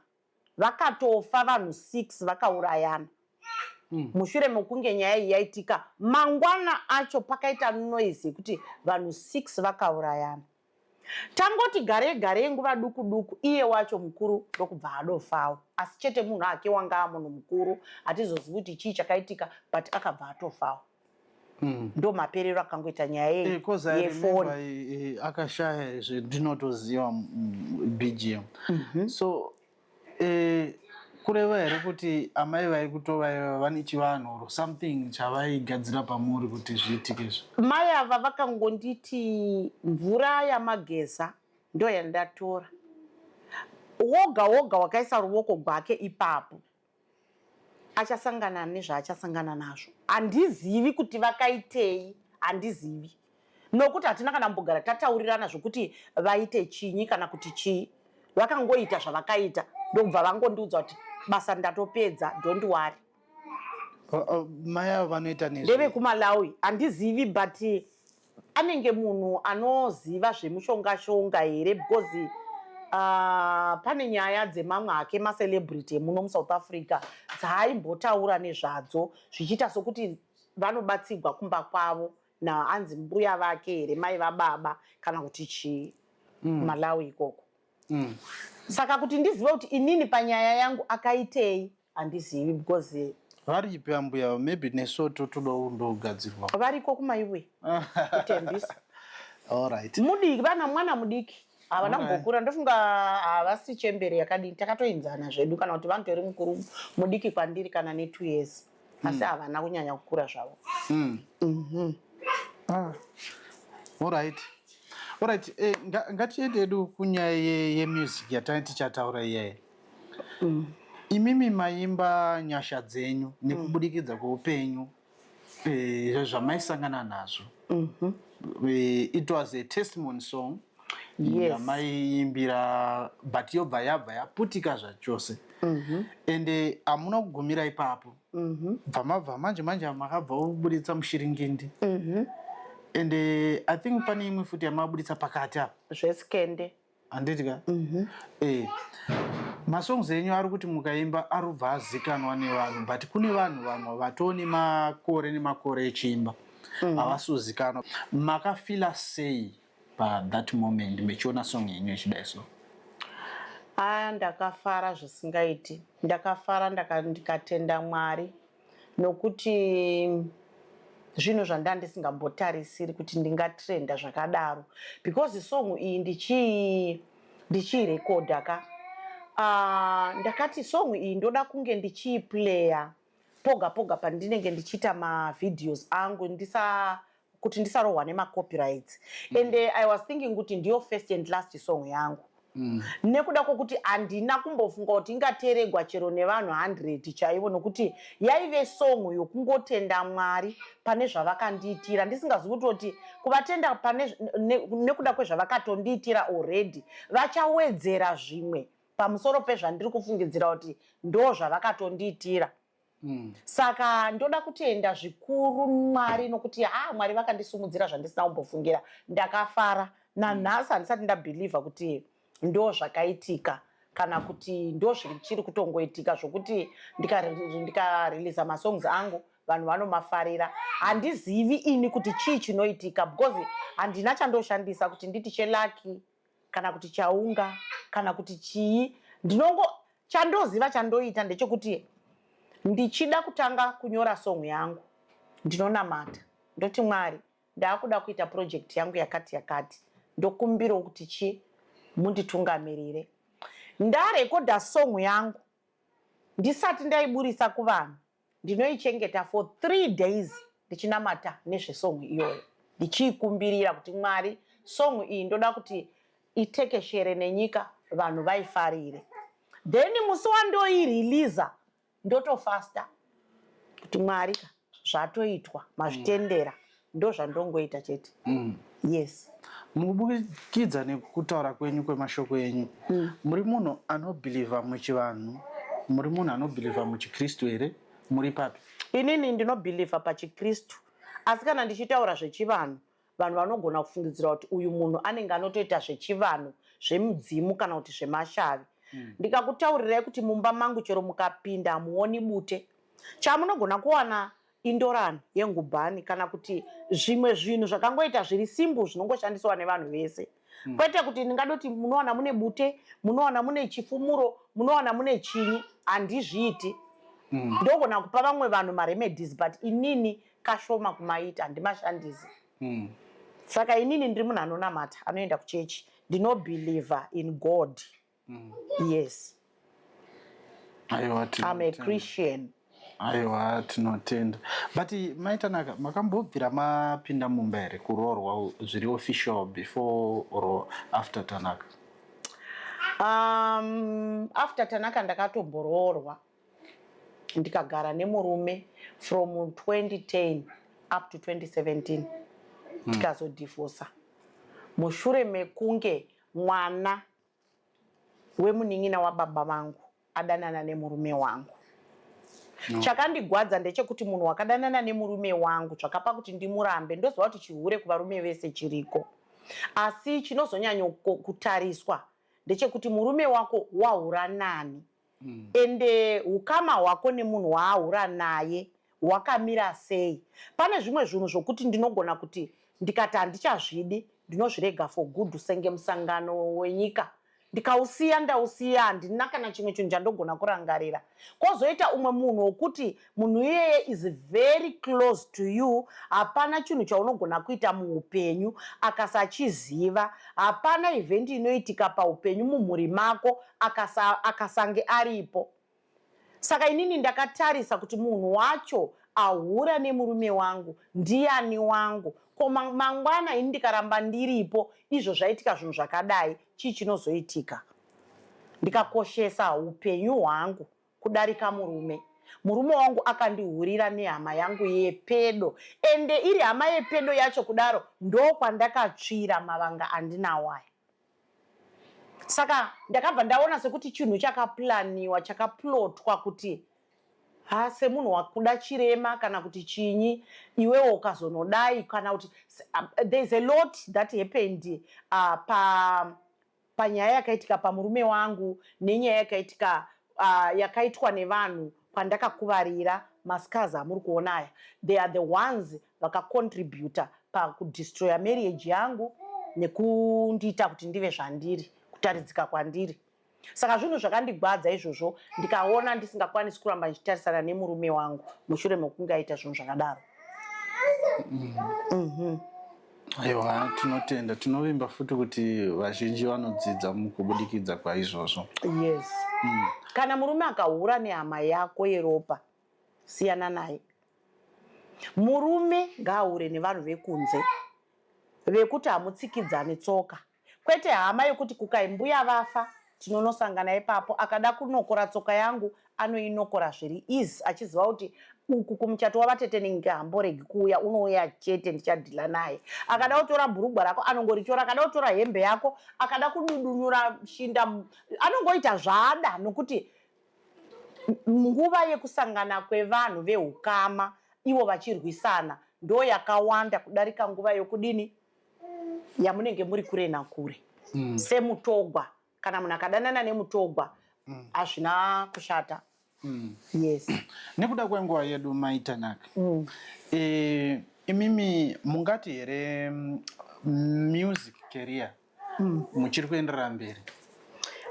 vakatofa vanhu 6, vakaurayana. Mushure mekunge nyaya iyi yaitika, mangwana acho pakaita noise yekuti vanhu 6 vakaurayana. Tangoti garei garei nguva duku duku, iye wacho mukuru ndokubva adofawo. Asi chete munhu ake wanga amunhu mukuru, hatizozivi kuti chii chakaitika, but akabva atofawo. Ndo maperero akangoita nyaya yefoni. Akashaya zvendinotoziva BGM. So kureva here kuti amai vaikutova vane chivanhu or something chavaigadzira pamuri kuti zviitike izvo? Mai ava vakangonditi, "Mvura yamageza ndo yandatora. Woga woga wakaisa ruoko gwake ipapo achasangana nezvaachasangana nazvo." Handizivi kuti vakaitei, handizivi, nokuti hatina kana kumbogara tataurirana zvokuti vaite chinyi kana kuti chii. Vakangoita zvavakaita, ndokubva vangondiudza kuti, "Basa ndatopedza, don't worry." Mai avo vanoita nezve? NdevekuMalawi, handizivi, but anenge munhu anoziva zvemushonga-shonga here, because pane nyaya dzemamwe ake macelebrity emuno muSouth Africa dzaaimbotaura nezvadzo, zvichiita sokuti vanobatsigwa kumba kwavo naanzi mbuya vake here, mai vababa kana kuti chii, Malawi ikoko. Saka kuti ndizive kuti inini panyaya yangu akaitei, handizivi, because Varipi ambuya? Maybe nesoto toda kundogadzirwa. Variko kumaiwe, kuTembisa. Allright. Mudiki, vana mwana mudiki, havana kumbokura. Ndofunga havasi chembere yakadini, takatoinzana zvedu, kana kuti vanotori mukuru mudiki kwandiri kana ne2 years, asi havana kunyanya kukura zvavo. Ah. Alright. Ngatiende hedu kunyaya yemusic yatanga tichataura iyayi. Imimi maimba nyasha dzenyu nekubudikidza kweupenyu zvamaisangana nazvo. It was a testimony song yamaiimbira, but yobva yabva yaputika zvachose. Ende hamuna kugumira ipapo. Bva mabva manje manje makabva kuburitsa Mushiringindi. Ende I think pane imwe futi yamabuditsa pakati apa. Zvesikende. Handiti ka? Masongs enyu ari kuti mukaimba arubva azikanwa nevanhu, but kune vanhu vamwe vatoo nemakore nemakore echiimba havasi kuzikanwa. Makafila sei pathat moment mechiona song yenyu ichidai so? Aya, ndakafara zvisingaiti. Ndakafara, ndikatenda Mwari, nokuti zvinhu zvanda ndisingambotarisiri kuti ndingatrenda zvakadaro, because song iyi ndichiirekodha ka, ndakati song iyi ndoda kunge ndichiiplaya poga poga pandinenge ndichiita mavideos angu, ndisa kuti ndisarohwa nemacopyrights. And I was thinking kuti ndiyo first and last song yangu, nekuda kwokuti handina kumbofunga kuti ingateregwa chero nevanhu 100 chaivo, nokuti yaive song yokungotenda Mwari pane zvavakandiitira, ndisingazivi kutoti kuvatenda pane nekuda kwezvavakatondiitira already, vachawedzera zvimwe pamusoro pezvandiri kufungidzira kuti ndo zvavakatondiitira. Saka ndoda kutenda zvikuru Mwari, nokuti ha, Mwari vakandisumudzira zvandisina kumbofungira. Ndakafara. Nanhasi handisati ndabhilivha kuti ndo zvakaitika, kana kuti ndo zviri kutongoitika, zvokuti ndikareleasa masongs angu vanhu vanomafarira. Handizivi ini kuti chii chinoitika, because handina chandoshandisa kuti nditi chelucky kana kuti chaunga kana kuti chii. Ndinongo chandoziva, chandoita ndechekuti ndichida kutanga kunyora song yangu, ndinonamata, ndoti, "Mwari, ndaakuda kuita project yangu yakati yakati, ndokumbirawo kuti chi munditungamirire." Ndarekodha song yangu, ndisati ndaiburisa kuvanhu, ndinoichengeta for 3 days ndichinamata nezvesong iyoyo, ndichiikumbirira kuti, "Mwari, song iyi ndoda kuti itekeshere nenyika, vanhu vaifarire." Then musi wandoireleasa. Ndotofasta kuti Mwari ka, zvatoitwa, mazvitendera. Ndozvandongoita chete. Yes. Mukubudikidza nekutaura kwenyu kwemashoko enyu, muri munhu anobhilivha muchivanhu, muri munhu anobhilivha muchiKristu here? Muri papi? Inini ndinobhilivha pachiKristu, asi kana ndichitaura zvechivanhu, vanhu vanogona kufungidzira kuti uyu munhu anenge anotoita zvechivanhu, zvemudzimu kana kuti zvemashavi. Ndikakutaurirai kuti mumba mangu chero mukapinda hamuoni bute. Chamunogona kuwana indorani yengubhani kana kuti zvimwe zvinhu zvakangoita zviri simple zvinongoshandiswa nevanhu vese. Kwete kuti ndingadoti munowana mune bute, munowana mune chifumuro, munowana mune chinyi, handizviiti. Ndogona kupa vamwe vanhu maremedies, but inini kashoma kumaita, handimashandisi. Saka inini ndiri munhu anonamata, anoenda kuchechi, ndinobelieve in God. Yes. Aiwa, I'm a Christian. Aiwa, tinotenda. But maiTanaka, makambobvira mapinda mumba here kuroorwa zviri official before or after Tanaka? After Tanaka ndakatomboroorwa, ndikagara nemurume from 2010 up to 2017. Tikazodhifosa mushure mekunge mwana wemunin'ina wababa vangu adanana nemurume wangu. No. Chakandigwadza ndechekuti munhu wakadanana nemurume wangu, zvakapa kuti ndimurambe. Ndoziva kuti chihure kuvarume vese chiriko, asi chinozonyanya kutariswa ndechekuti murume wako wahura nani, ende ukama hwako nemunhu waahura naye hwakamira sei. Pane zvimwe zvinhu zvokuti ndinogona kuti ndikati handichazvidi, ndinozvirega for good, senge musangano wenyika. Ndikausiya, ndausiya, handina kana chimwe chinhu chandogona kurangarira. Kwozoita umwe munhu wokuti munhu iyeye is very close to you, hapana chinhu chaunogona kuita muupenyu akasachiziva, hapana event inoitika paupenyu mumhuri mako akasange aripo. Saka inini ndakatarisa kuti munhu wacho ahura nemurume wangu ndiani wangu, ko mangwana ini ndikaramba ndiripo, izvo zvaitika zvinhu zvakadai, chii chinozoitika? Ndikakoshesa upenyu hwangu kudarika murume. Murume wangu akandihurira nehama yangu yepedo, ende iri hama yepedo yacho kudaro ndokwandakatsvira mavanga andinawo aya. Saka ndakabva ndaona sekuti chinhu chakaplaniwa, chakaplotwa kuti ha, semunhu wakuda chirema kana kuti chinyi, iwewo ukazonodai kana kuti there's a lot that happened panyaya yakaitika pamurume wangu nenyaya yakaitika yakaitwa nevanhu kwandakakuvarira. Mascars amuri kuona aya, they are the ones vakacontributa pakudestroya marriage yangu nekundiita kuti ndive zvandiri, kutaridzika kwandiri. Saka zvinhu zvakandigwadza izvozvo, ndikaona ndisingakwanisi kuramba ndichitarisana nemurume wangu mushure mekunge aita zvinhu zvakadaro. Aiwa, tinotenda. Tinovimba futi kuti vazhinji vanodzidza mukubudikidza kwaizvozvo. Yes. Kana murume akahura nehama yako yeropa, siyana naye. Murume ngaahure nevanhu vekunze vekuti hamutsikidzani tsoka, kwete hama yekuti kukai mbuya vafa tinonosangana ipapo. Akada kunokora tsoka yangu anoinokora zviri easy, achiziva kuti uku kumuchato wavatete ninge hamboregi kuuya, unouya chete, ndichadhila naye. Akada kutora bhurugwa rako anongoritora, akada kutora hembe yako, akada kududunura shinda anongoita zvaada, nokuti nguva yekusangana kwevanhu veukama ivo vachirwisana ndo yakawanda kudarika nguva yokudini yamunenge muri kure nakure. Semutogwa, kana munhu akadanana nemutogwa, hazvina kushata. Yes. Nekuda kwenguva yedu, maiTanaka, imimi mungati here music career muchiri kuenderera mberi?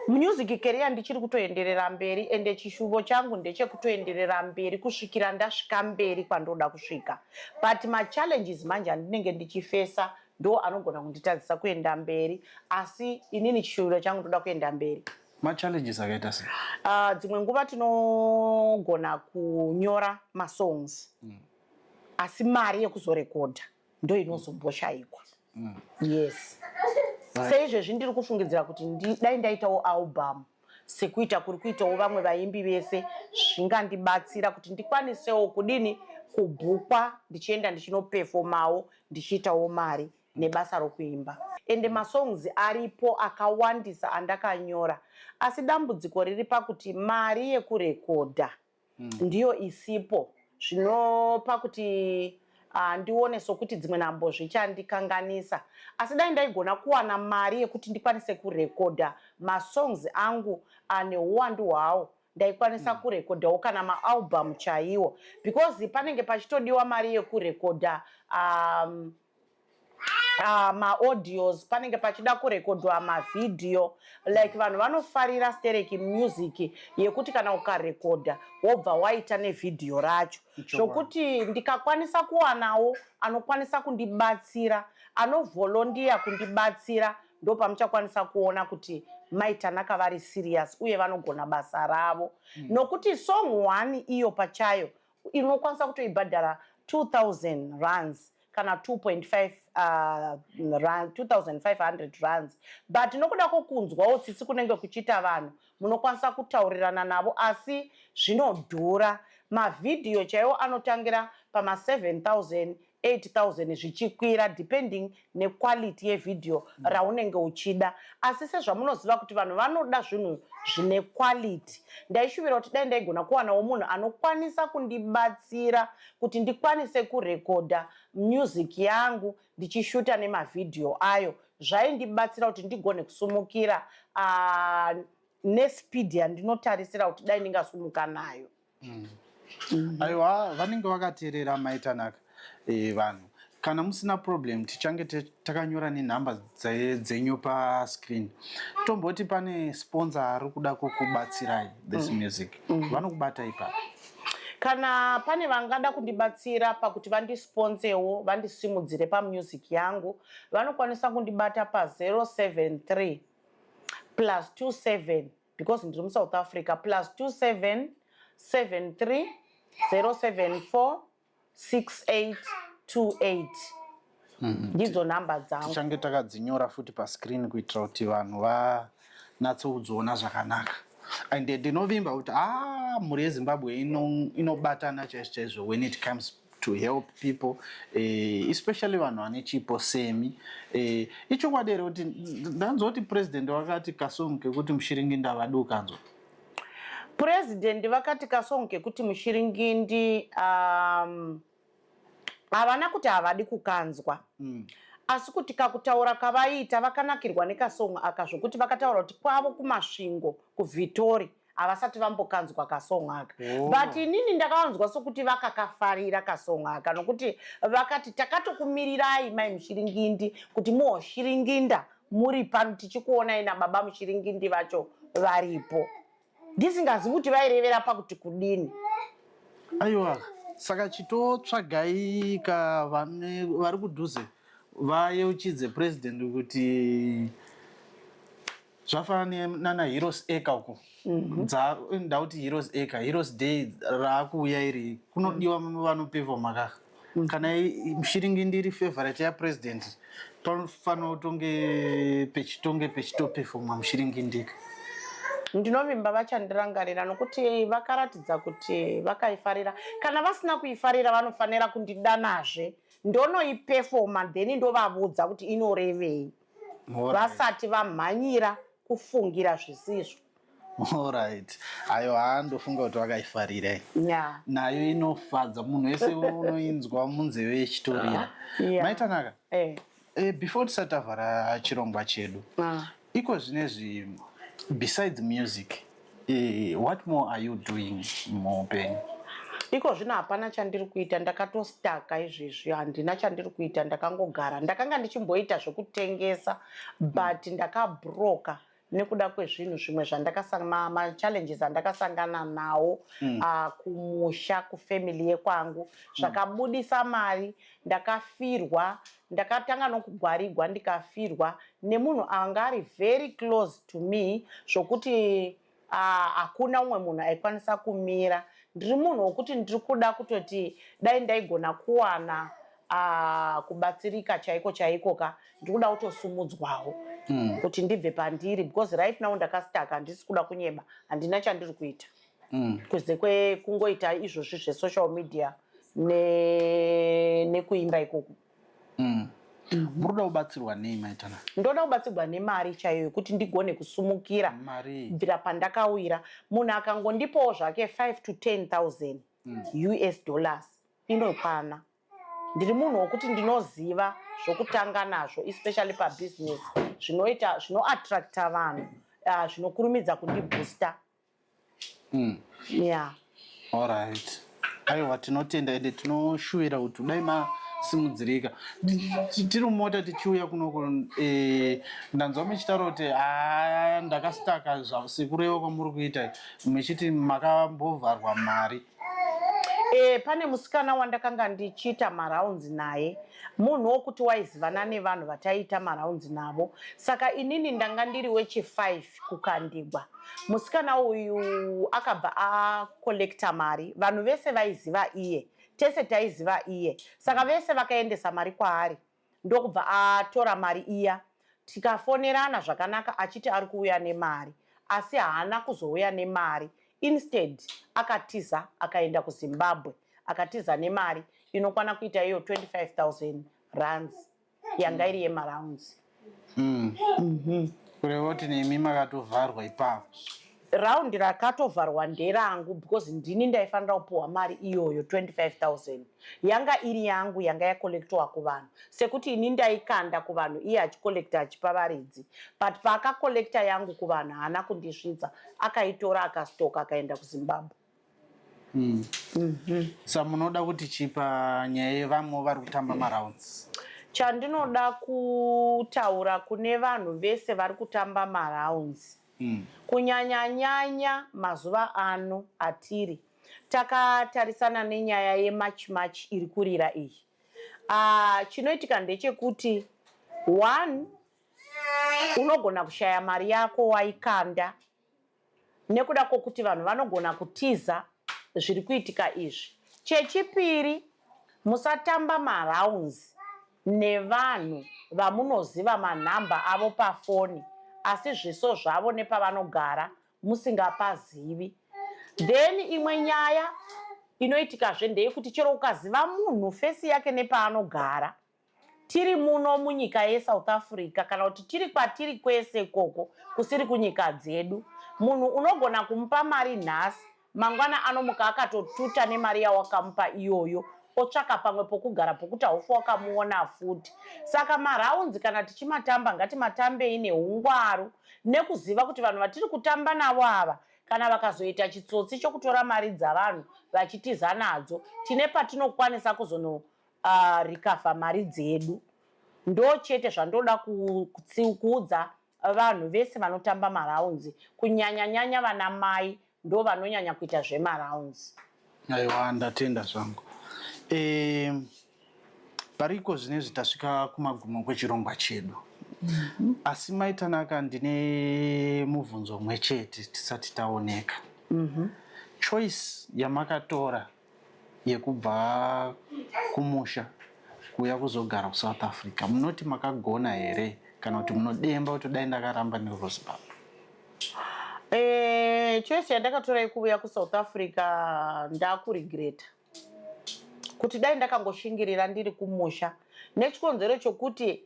Music career ndichiri kutoenderera mberi, ende chishuvo changu ndechekutoenderera mberi kusvikira ndasvika mberi kwandoda kusvika. But machallenges manje andinenge ndichifesa ndo anogona kunditadzisa kuenda mberi, asi inini chishuviro changu ndoda kuenda mberi. Machallenges akaita sei? Dzimwe nguva tinogona kunyora masongs, asi mari yekuzorekodha ndo inozomboshayikwa. Yes. Seizvezvi ndiri kufungidzira kuti dai ndaitawo album. Sekuita kuri kuitawo vamwe vaimbi vese, zvingandibatsira kuti ndikwanisewo kudini kubhukwa ndichienda ndichinopefomawo, ndichiitawo mari nebasa rokuimba. Ende masongs aripo akawandisa andakanyora, asi dambudziko riri pakuti mari yekurekodha ndiyo isipo, zvinopa kuti ndione sokuti dzimwe nhambo zvichandikanganisa. Asi dai ndaigona kuwana mari yekuti ndikwanise kurekodha masongs angu neuwandu hwawo, ndaikwanisa kurekodhawo kana maalbum chaiwo, because panenge pachitodiwa mari yekurekodha maaudios, panenge pachida kurekodwa mavhidhiyo. Like vanhu vanofarira stereki music yekuti kana ukarekodha wobva waita nevhidhiyo racho, zvokuti ndikakwanisa kuwanawo anokwanisa kundibatsira, anovolunteer kundibatsira, ndo pamuchakwanisa kuona kuti Mai Tanaka vari serious uye vanogona basa ravo. Nokuti song one iyo pachayo inokwanisa kutoibhadhara 2000 rands kana 2.5 rand, 2500 rands, but nokuda kwokunzwawo tsitsi kunenge kuchiita vanhu, munokwanisa kutaurirana navo, asi zvinodhura. Mavhidhiyo chaiwo anotangira pama7000, 8000 zvichikwira, depending nequality yevhidhiyo raunenge uchida. Asi sezvamunoziva kuti vanhu vanoda zvinhu zvine quality, ndaishuvira kuti dai ndaigona kuwanawo munhu anokwanisa kundibatsira kuti ndikwanise kurekodha music yangu ndichishuta nemavhidhiyo ayo. Zvaindibatsira kuti ndigone kusumukira nespeed yandinotarisira kuti dai ndingasumuka nayo. Aiwa, vanenge vakateerera Mai Tanaka, vanhu kana musina problem, tichange takanyora nenhamba dzenyu pascreen. Tomboti pane sponsor ari kuda kukubatsirai this music, vanokubata ipapo? Kana pane vangada kundibatsira pakuti vandisponsewo, vandisimudzire pamusic yangu, vanokwanisa kundibata pa073 plus 27, because ndiri muSouth Africa, plus 27 73 074 6828. Ndidzo nhamba dzangu. Tichange takadzinyora futi pascreen kuitira kuti vanhu vanatsokudziona zvakanaka. And ndinovimba kuti a mhuri yeZimbabwe inobatana chaizvo chaizvo when it comes to help people, especially vanhu vane chipo semi. Ichokwadi here kuti ndanzwa kuti president vakati kasong kekuti "Mushiringindi" havadi ukanzwa? Purezidendi vakati kasong kekuti "Mushiringindi" havana kuti havadi kukanzwa, asi kuti kakutaura kavaita vakanakirwa nekasong aka, zvokuti vakataura kuti kwavo kuMasvingo, kuVhitori, havasati vambokanzwa kasong aka. But inini ndakavanzwa sokuti vakakafarira kasong aka, nokuti vakati, "Takatokumirirai Mai Mushiringindi kuti muhoshiringinda muri pano, tichikuonai nababa Mushiringindi vacho varipo." Ndisingazivi kuti vairevera pakuti kudini. Aiwa, saka chitotsvagai ka vane vari kudhuze vayeuchidze president kuti zvafanana nana Heroes Acre uko. Ndauti Heroes Acre, Heroes Day raakuuya iri, kunodiwa vanopefoma kaka. Kana Mushiringindi iri favorite yapresident, panofanira kutonge pechitonge pechitopefomwa Mushiringindika. Ndinovimba vachandirangarira, nokuti vakaratidza kuti vakaifarira. Kana vasina kuifarira, vanofanira kundidanazve, ndonoipefoma, then ndovavudza kuti inorevei, vasati vamhanyira kufungira zvisizvo. Alright, aiwa, ndofunga kuti vakaifarira. Nayo inofadza munhu wese, unoinzwa munzeve yechitorira. Mai Tanaka, before tisati tavhara chirongwa chedu, iko zvinezvi, besides music, what more are you doing muupenyu? Iko zvino hapana chandiri kuita, ndakatostaka izvezvi, handina chandiri kuita, ndakangogara. Ndakanga ndichimboita zvekutengesa, but ndakabroka nekuda kwezvinhu zvimwe machallenges andakasangana nawo kumusha, kufamily yekwangu, zvakabudisa mari. Ndakafirwa, ndakatanga nokugwarigwa, ndikafirwa nemunhu anga ari very close to me, zvokuti hakuna umwe munhu aikwanisa kumira. Ndiri munhu wokuti ndiri kuda kutoti dai ndaigona kuwana kubatsirika chaiko chaiko ka, ndiri kuda kutosumudzwawo. Kuti ndibve pandiri, because right now ndakastaka, handisi kuda kunyeba, handina chandiri kuita kunze kwekungoita izvozvi zvesocial media nekuimba ikoko. Muri kuda kubatsirwa nei, Maitanaka? Ndoda kubatsirwa nemari chaiyo yekuti ndigone kusumukira. Mari? Kubvira pandakawira, munhu akangondipawo zvake 5 to 10 000 US dollars inokwana. Ndiri munhu wokuti ndinoziva zvokutanga nazvo, especially pabusiness, zvinoita zvinoattracta vanhu, zvinokurumidza kundiboosta. Yeah. Alright, aiwa, tinotenda ende tinoshuvira kuti dai masimudzirika. Tiri mumota tichiuya kunoko, ndanzwa muchitaura kuti haa, ndakastaka, sekureva kwamuri kuita muchiti makambovharwa mari. Pane musikana wandakanga ndichiita marounds naye, munhu wokuti waizivana nevanhu vataiita marounds navo. Saka inini ndanga ndiri wechi5 kukandigwa. Musikana uyu akabva akolekta mari, vanhu vese vaiziva iye, tese taiziva iye, saka vese vakaendesa mari kwaari, ndokubva atora mari iya. Tikafonerana zvakanaka achiti ari kuuya nemari, asi haana kuzouya nemari. Instead akatiza akaenda kuZimbabwe, akatiza nemari inokwana kuita iyo 25,000 rands yanga iri yemarounds. Kureva kuti nemi makatovharwa ipapo? Raundi rakatovharwa nderangu, because ndini ndaifanira kupiwa mari iyoyo. 25,000 yanga iri yangu, yanga yakolektwa kuvanhu, sekuti ini ndaikanda kuvanhu, iye achikolekta achipa varidzi. But paakakolekta yangu kuvanhu, haana kundisvitsa, akaitora akastoka akaenda kuZimbabwe. Sa munoda kuti chipa nyaya yevamwe vari kutamba marounds? Chandinoda kutaura kune vanhu vese vari kutamba marounds, kunyanyanyanya mazuva ano atiri takatarisana nenyaya yeMarch March iri kurira iyi, chinoitika ndechekuti, one, unogona kushaya mari yako waikanda nekuda kwokuti vanhu vanogona kutiza zviri kuitika izvi. Chechipiri, musatamba marounds nevanhu vamunoziva manhamba avo pafoni, asi zviso zvavo nepavanogara musingapazivi. Then imwe nyaya inoitikazve ndeyekuti chero ukaziva munhu face yake nepaanogara, tiri muno munyika yeSouth Africa kana kuti tiri kwatiri kwese ikoko kusiri kunyika dzedu, munhu unogona kumupa mari nhasi, mangwana anomuka akatotuta nemari yawakamupa iyoyo, otsvaka pamwe pokugara pokuti haufi wakamuona futi. Saka marounds kana tichimatamba, ngatimatambei neungwaru nekuziva kuti vanhu vatiri kutamba navo ava, kana vakazoita chitsotsi chokutora mari dzavanhu vachitiza nadzo, tine patinokwanisa kuzono recover mari dzedu. Ndo chete zvandoda kuudza vanhu vese vanotamba marounds, kunyanyanyanya vana mai, ndo vanonyanya kuita zvemarounds. Aiwa, ndatenda zvangu. Pariko zvinezvi tasvika kumagumo kwechirongwa chedu, asi Maitanaka, ndine mubvunzo umwe chete tisati taoneka. Choice yamakatora yekubva kumusha kuuya kuzogara kuSouth Africa, munoti makagona here, kana kuti munodemba kuti dai ndakaramba ndiri kuZimbabwe? Choice yandakatora yekuuya kuSouth Africa, ndakuregreta kuti dai ndakangoshingirira ndiri kumusha, nechikonzero chokuti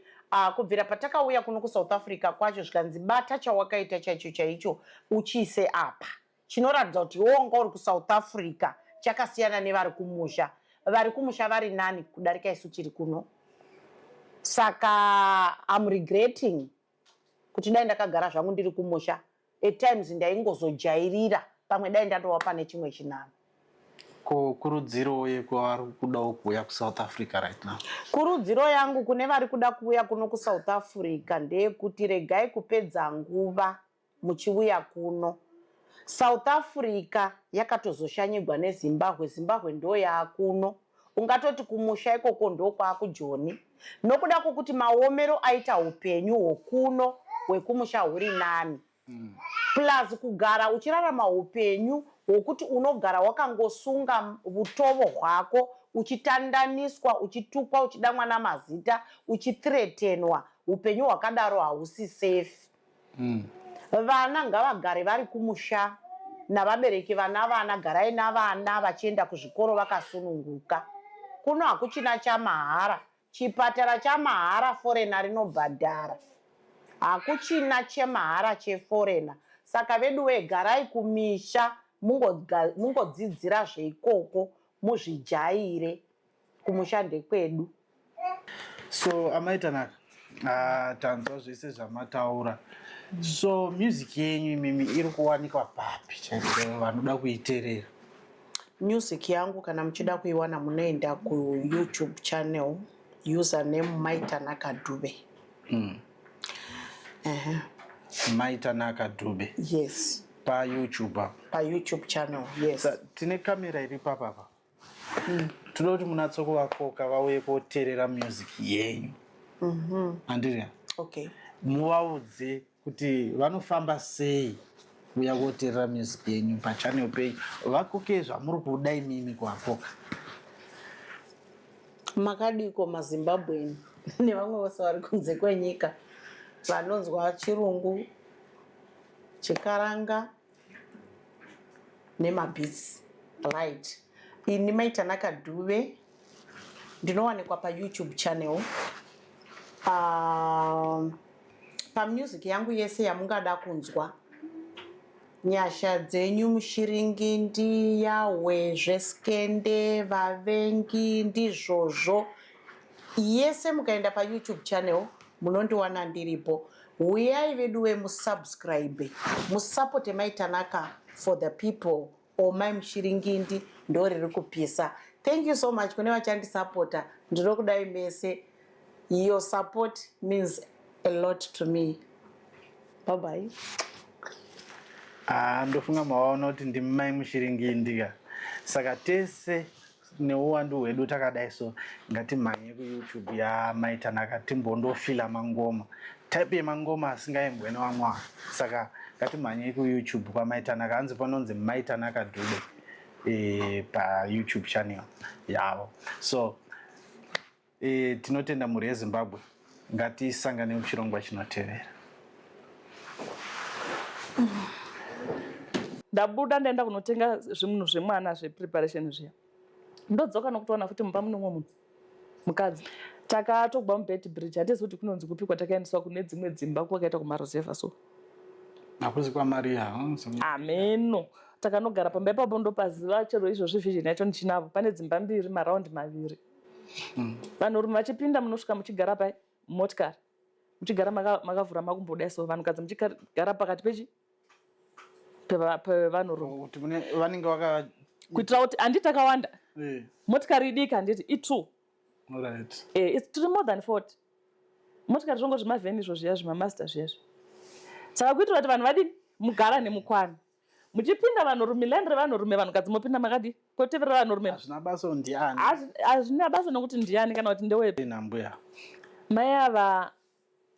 kubvira patakauya kuno kuSouth Africa kwacho, zvikanzi bata chawakaita chaicho chaicho uchiise apa, chinoratidza kuti iwe wanga uri kuSouth Africa chakasiyana nevari kumusha. Vari kumusha vari nani kudarika isu tiri kuno. Saka am regretting kuti dai ndakagara zvangu ndiri kumusha. At times ndaingozojairira, pamwe dai ndatova pane chimwe chinhanho. Ko kurudziro yekuvari kudawo kuuya kuSouth Africa right now? Kurudziro yangu kune vari kuda kuuya kuno kuSouth Africa ndeyekuti regai kupedza nguva muchiuya kuno. South Africa yakatozoshanyigwa neZimbabwe, Zimbabwe ndo yaakuno. Ungatoti kumusha ikoko ndokwaakujoni, nokuda kwokuti maomero aita upenyu hwokuno, hwekumusha huri nani. Plus kugara uchirarama upenyu hwokuti unogara wakangosunga utovo hwako. uchitandaniswa, uchitukwa, uchidamwa namazita, uchithreatenwa. Upenyu hwakadaro hausi safe. Vana ngavagare vari kumusha navabereki vana vana garai navana vachienda kuzvikoro vakasununguka. Kuno hakuchina chamahara. Chipatara chamahara foreigner rinobhadhara. Hakuchina chemahara cheforeigner. Saka veduwee garai kumisha mungodzidzira zveikoko muzvijaire. Kumusha ndekwedu. So amai Tanaka, tanzwa zvese zvamataura. So music yenyu imimi iri kuwanikwa papi chaiko vanoda kuiteerera? Music yangu kana muchida kuiwana munoenda kuYouTube channel username Mai Tanaka Dube. Mai Tanaka Dube. Yes. PaYouTube. PaYouTube channel, yes. Sa, tine kamera iri papapa. Toda kuti munatso kuvakoka vauye koteerera music yenyu. Andrea. Okay. Muvaudze kuti vanofamba sei kuuya koteerera music yenyu pachannel penyu. Vakoke zvamuri kuda imimi kuvakoka. Makadiko maZimbabwean nevamwe vose vari kunze kwenyika vanonzwa chirungu, chikaranga nemabeats. Right. Ini Mai Tanaka Dube ndinowanikwa paYouTube channel. Pamusic yangu yese yamungada kunzwa. Nyasha dzenyu mushiringindi Yahweh zveskende vavengi ndizvozvo yese mukaenda paYouTube channel munondiwana ndiripo. Huyai veduwe musubscribe musapote Mai Tanaka for the people or Mai Mushiringindi ndo riri kupisa. Thank you so much kune vachandisapota ndinokudai mese. Your support means a lot to me. Bye bye. Ah, ndofunga mawaona kuti ndimai Mushiringindi ka. Saka tese neuwandu hwedu takadai so ngatimhanye kuYouTube yaMai Tanaka timbondofila mangoma. Type yemangoma asingaimbwe nevamwe vanhu. Saka ngatimhanye kuYouTube kwaMai Tanaka. Hanzi panonzi Mai Tanaka Dube paYouTube channel yavo. So tinotenda mhuri yeZimbabwe. Ngatisangane muchirongwa chinotevera. Ndabuda ndaenda kunotenga zvimunhu zvemwana zvepreparation zviya. Ndodzoka nokutoona futi mumba mune umwe munhu mukadzi. Takatogwa mubed bridge hatizi kuti kunonzi kupi kwatakaendeswa kune dzimwe dzimba kwakaita kumaruzevha so. Hakuzi kwaMaria. Ameno. Takanogara pamba ipapo ndopaziva chero izvozvi vision yacho ndichinavo. Pane dzimba mbiri maraundi maviri. Vanhurume vachipinda munosvika muchigara pai mumotikari. Muchigara makavhura makumbo so vanhukadzi muchigara pakati pechi pevanhurume. Kuti vanenge vaka kuitira kuti handiti takawanda. Motikari idiki handiti i2. Right. It's tiri more than 40. Motikari zvongo zvimavheni izvo zviya zvimamaster zviya zvi. Saka kuitira kuti vanhu vadini mugara nemukwana. Muchipinda vanhurume line revanhurume vanhukadzi mopinda makadii kotevera vanhurume. Hazvina basa ndiani. Hazvina basa nokuti ndiani kana kuti ndewepi. Nambuya. Mai ava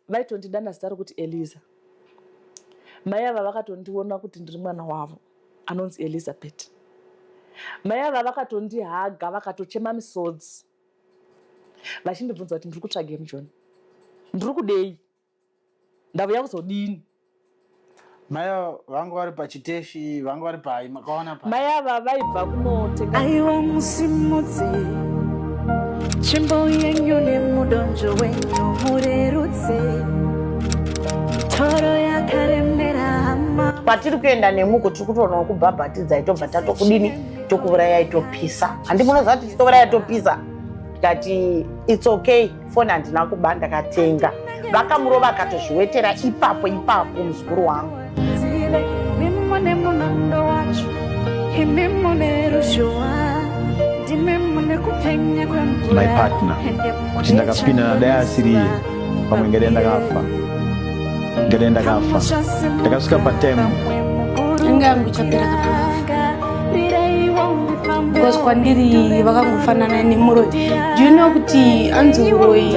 vaitondidana zita rokuti Eliza. Mai ava vakatondiona kuti ndiri mwana wavo anonzi Elizabeth. Mai ava vakatondihaga vakatochema misodzi vachindibvunza kuti ndiri kutsvagei mujoni, ndiri kudei, ndavuya kuzodini. Mai ava vanga vari pachiteshi, vanga vari pai, makawana pai? Mai ava vaibva kunotenga. Aiwa musimudze tsvimbo yenyu nemudonzvo wenyu murerutse mitoro yakaremera hama. Kwatiri kuenda nemuko tiri kutoona kubhabhatidzai tobva tatokudini tokuurayai topisa. Handi munoziva kuti titouraya topisa. Ndikati it's okay, foni handina kuba ndakatenga. Vakamurova akatozviwetera ipapo ipapo muzukuru wangu. My partner kuti ndakapinda nadai asiri iye pamwe ngadai ndakafa ngadai ndakafa ndakasvika patime Inga yangu ichapera kana ndafa. Because kwandiri vakangofanana nemuroyi. Do you know kuti anzi uroyi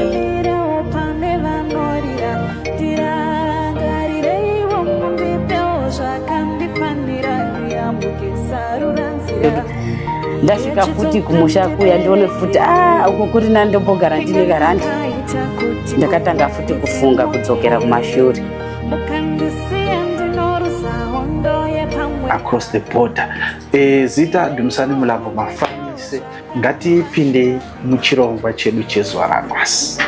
Ndasvika futi kumusha kuya ndione futi a ah, uko kuri nani, ndombogara ndine karandi. Ndakatanga futi kufunga kudzokera kumashure. Across the border. Zita Dumisani Mulambo Mafanise. Ngatipindei muchirongwa chedu chezuva ranhasi.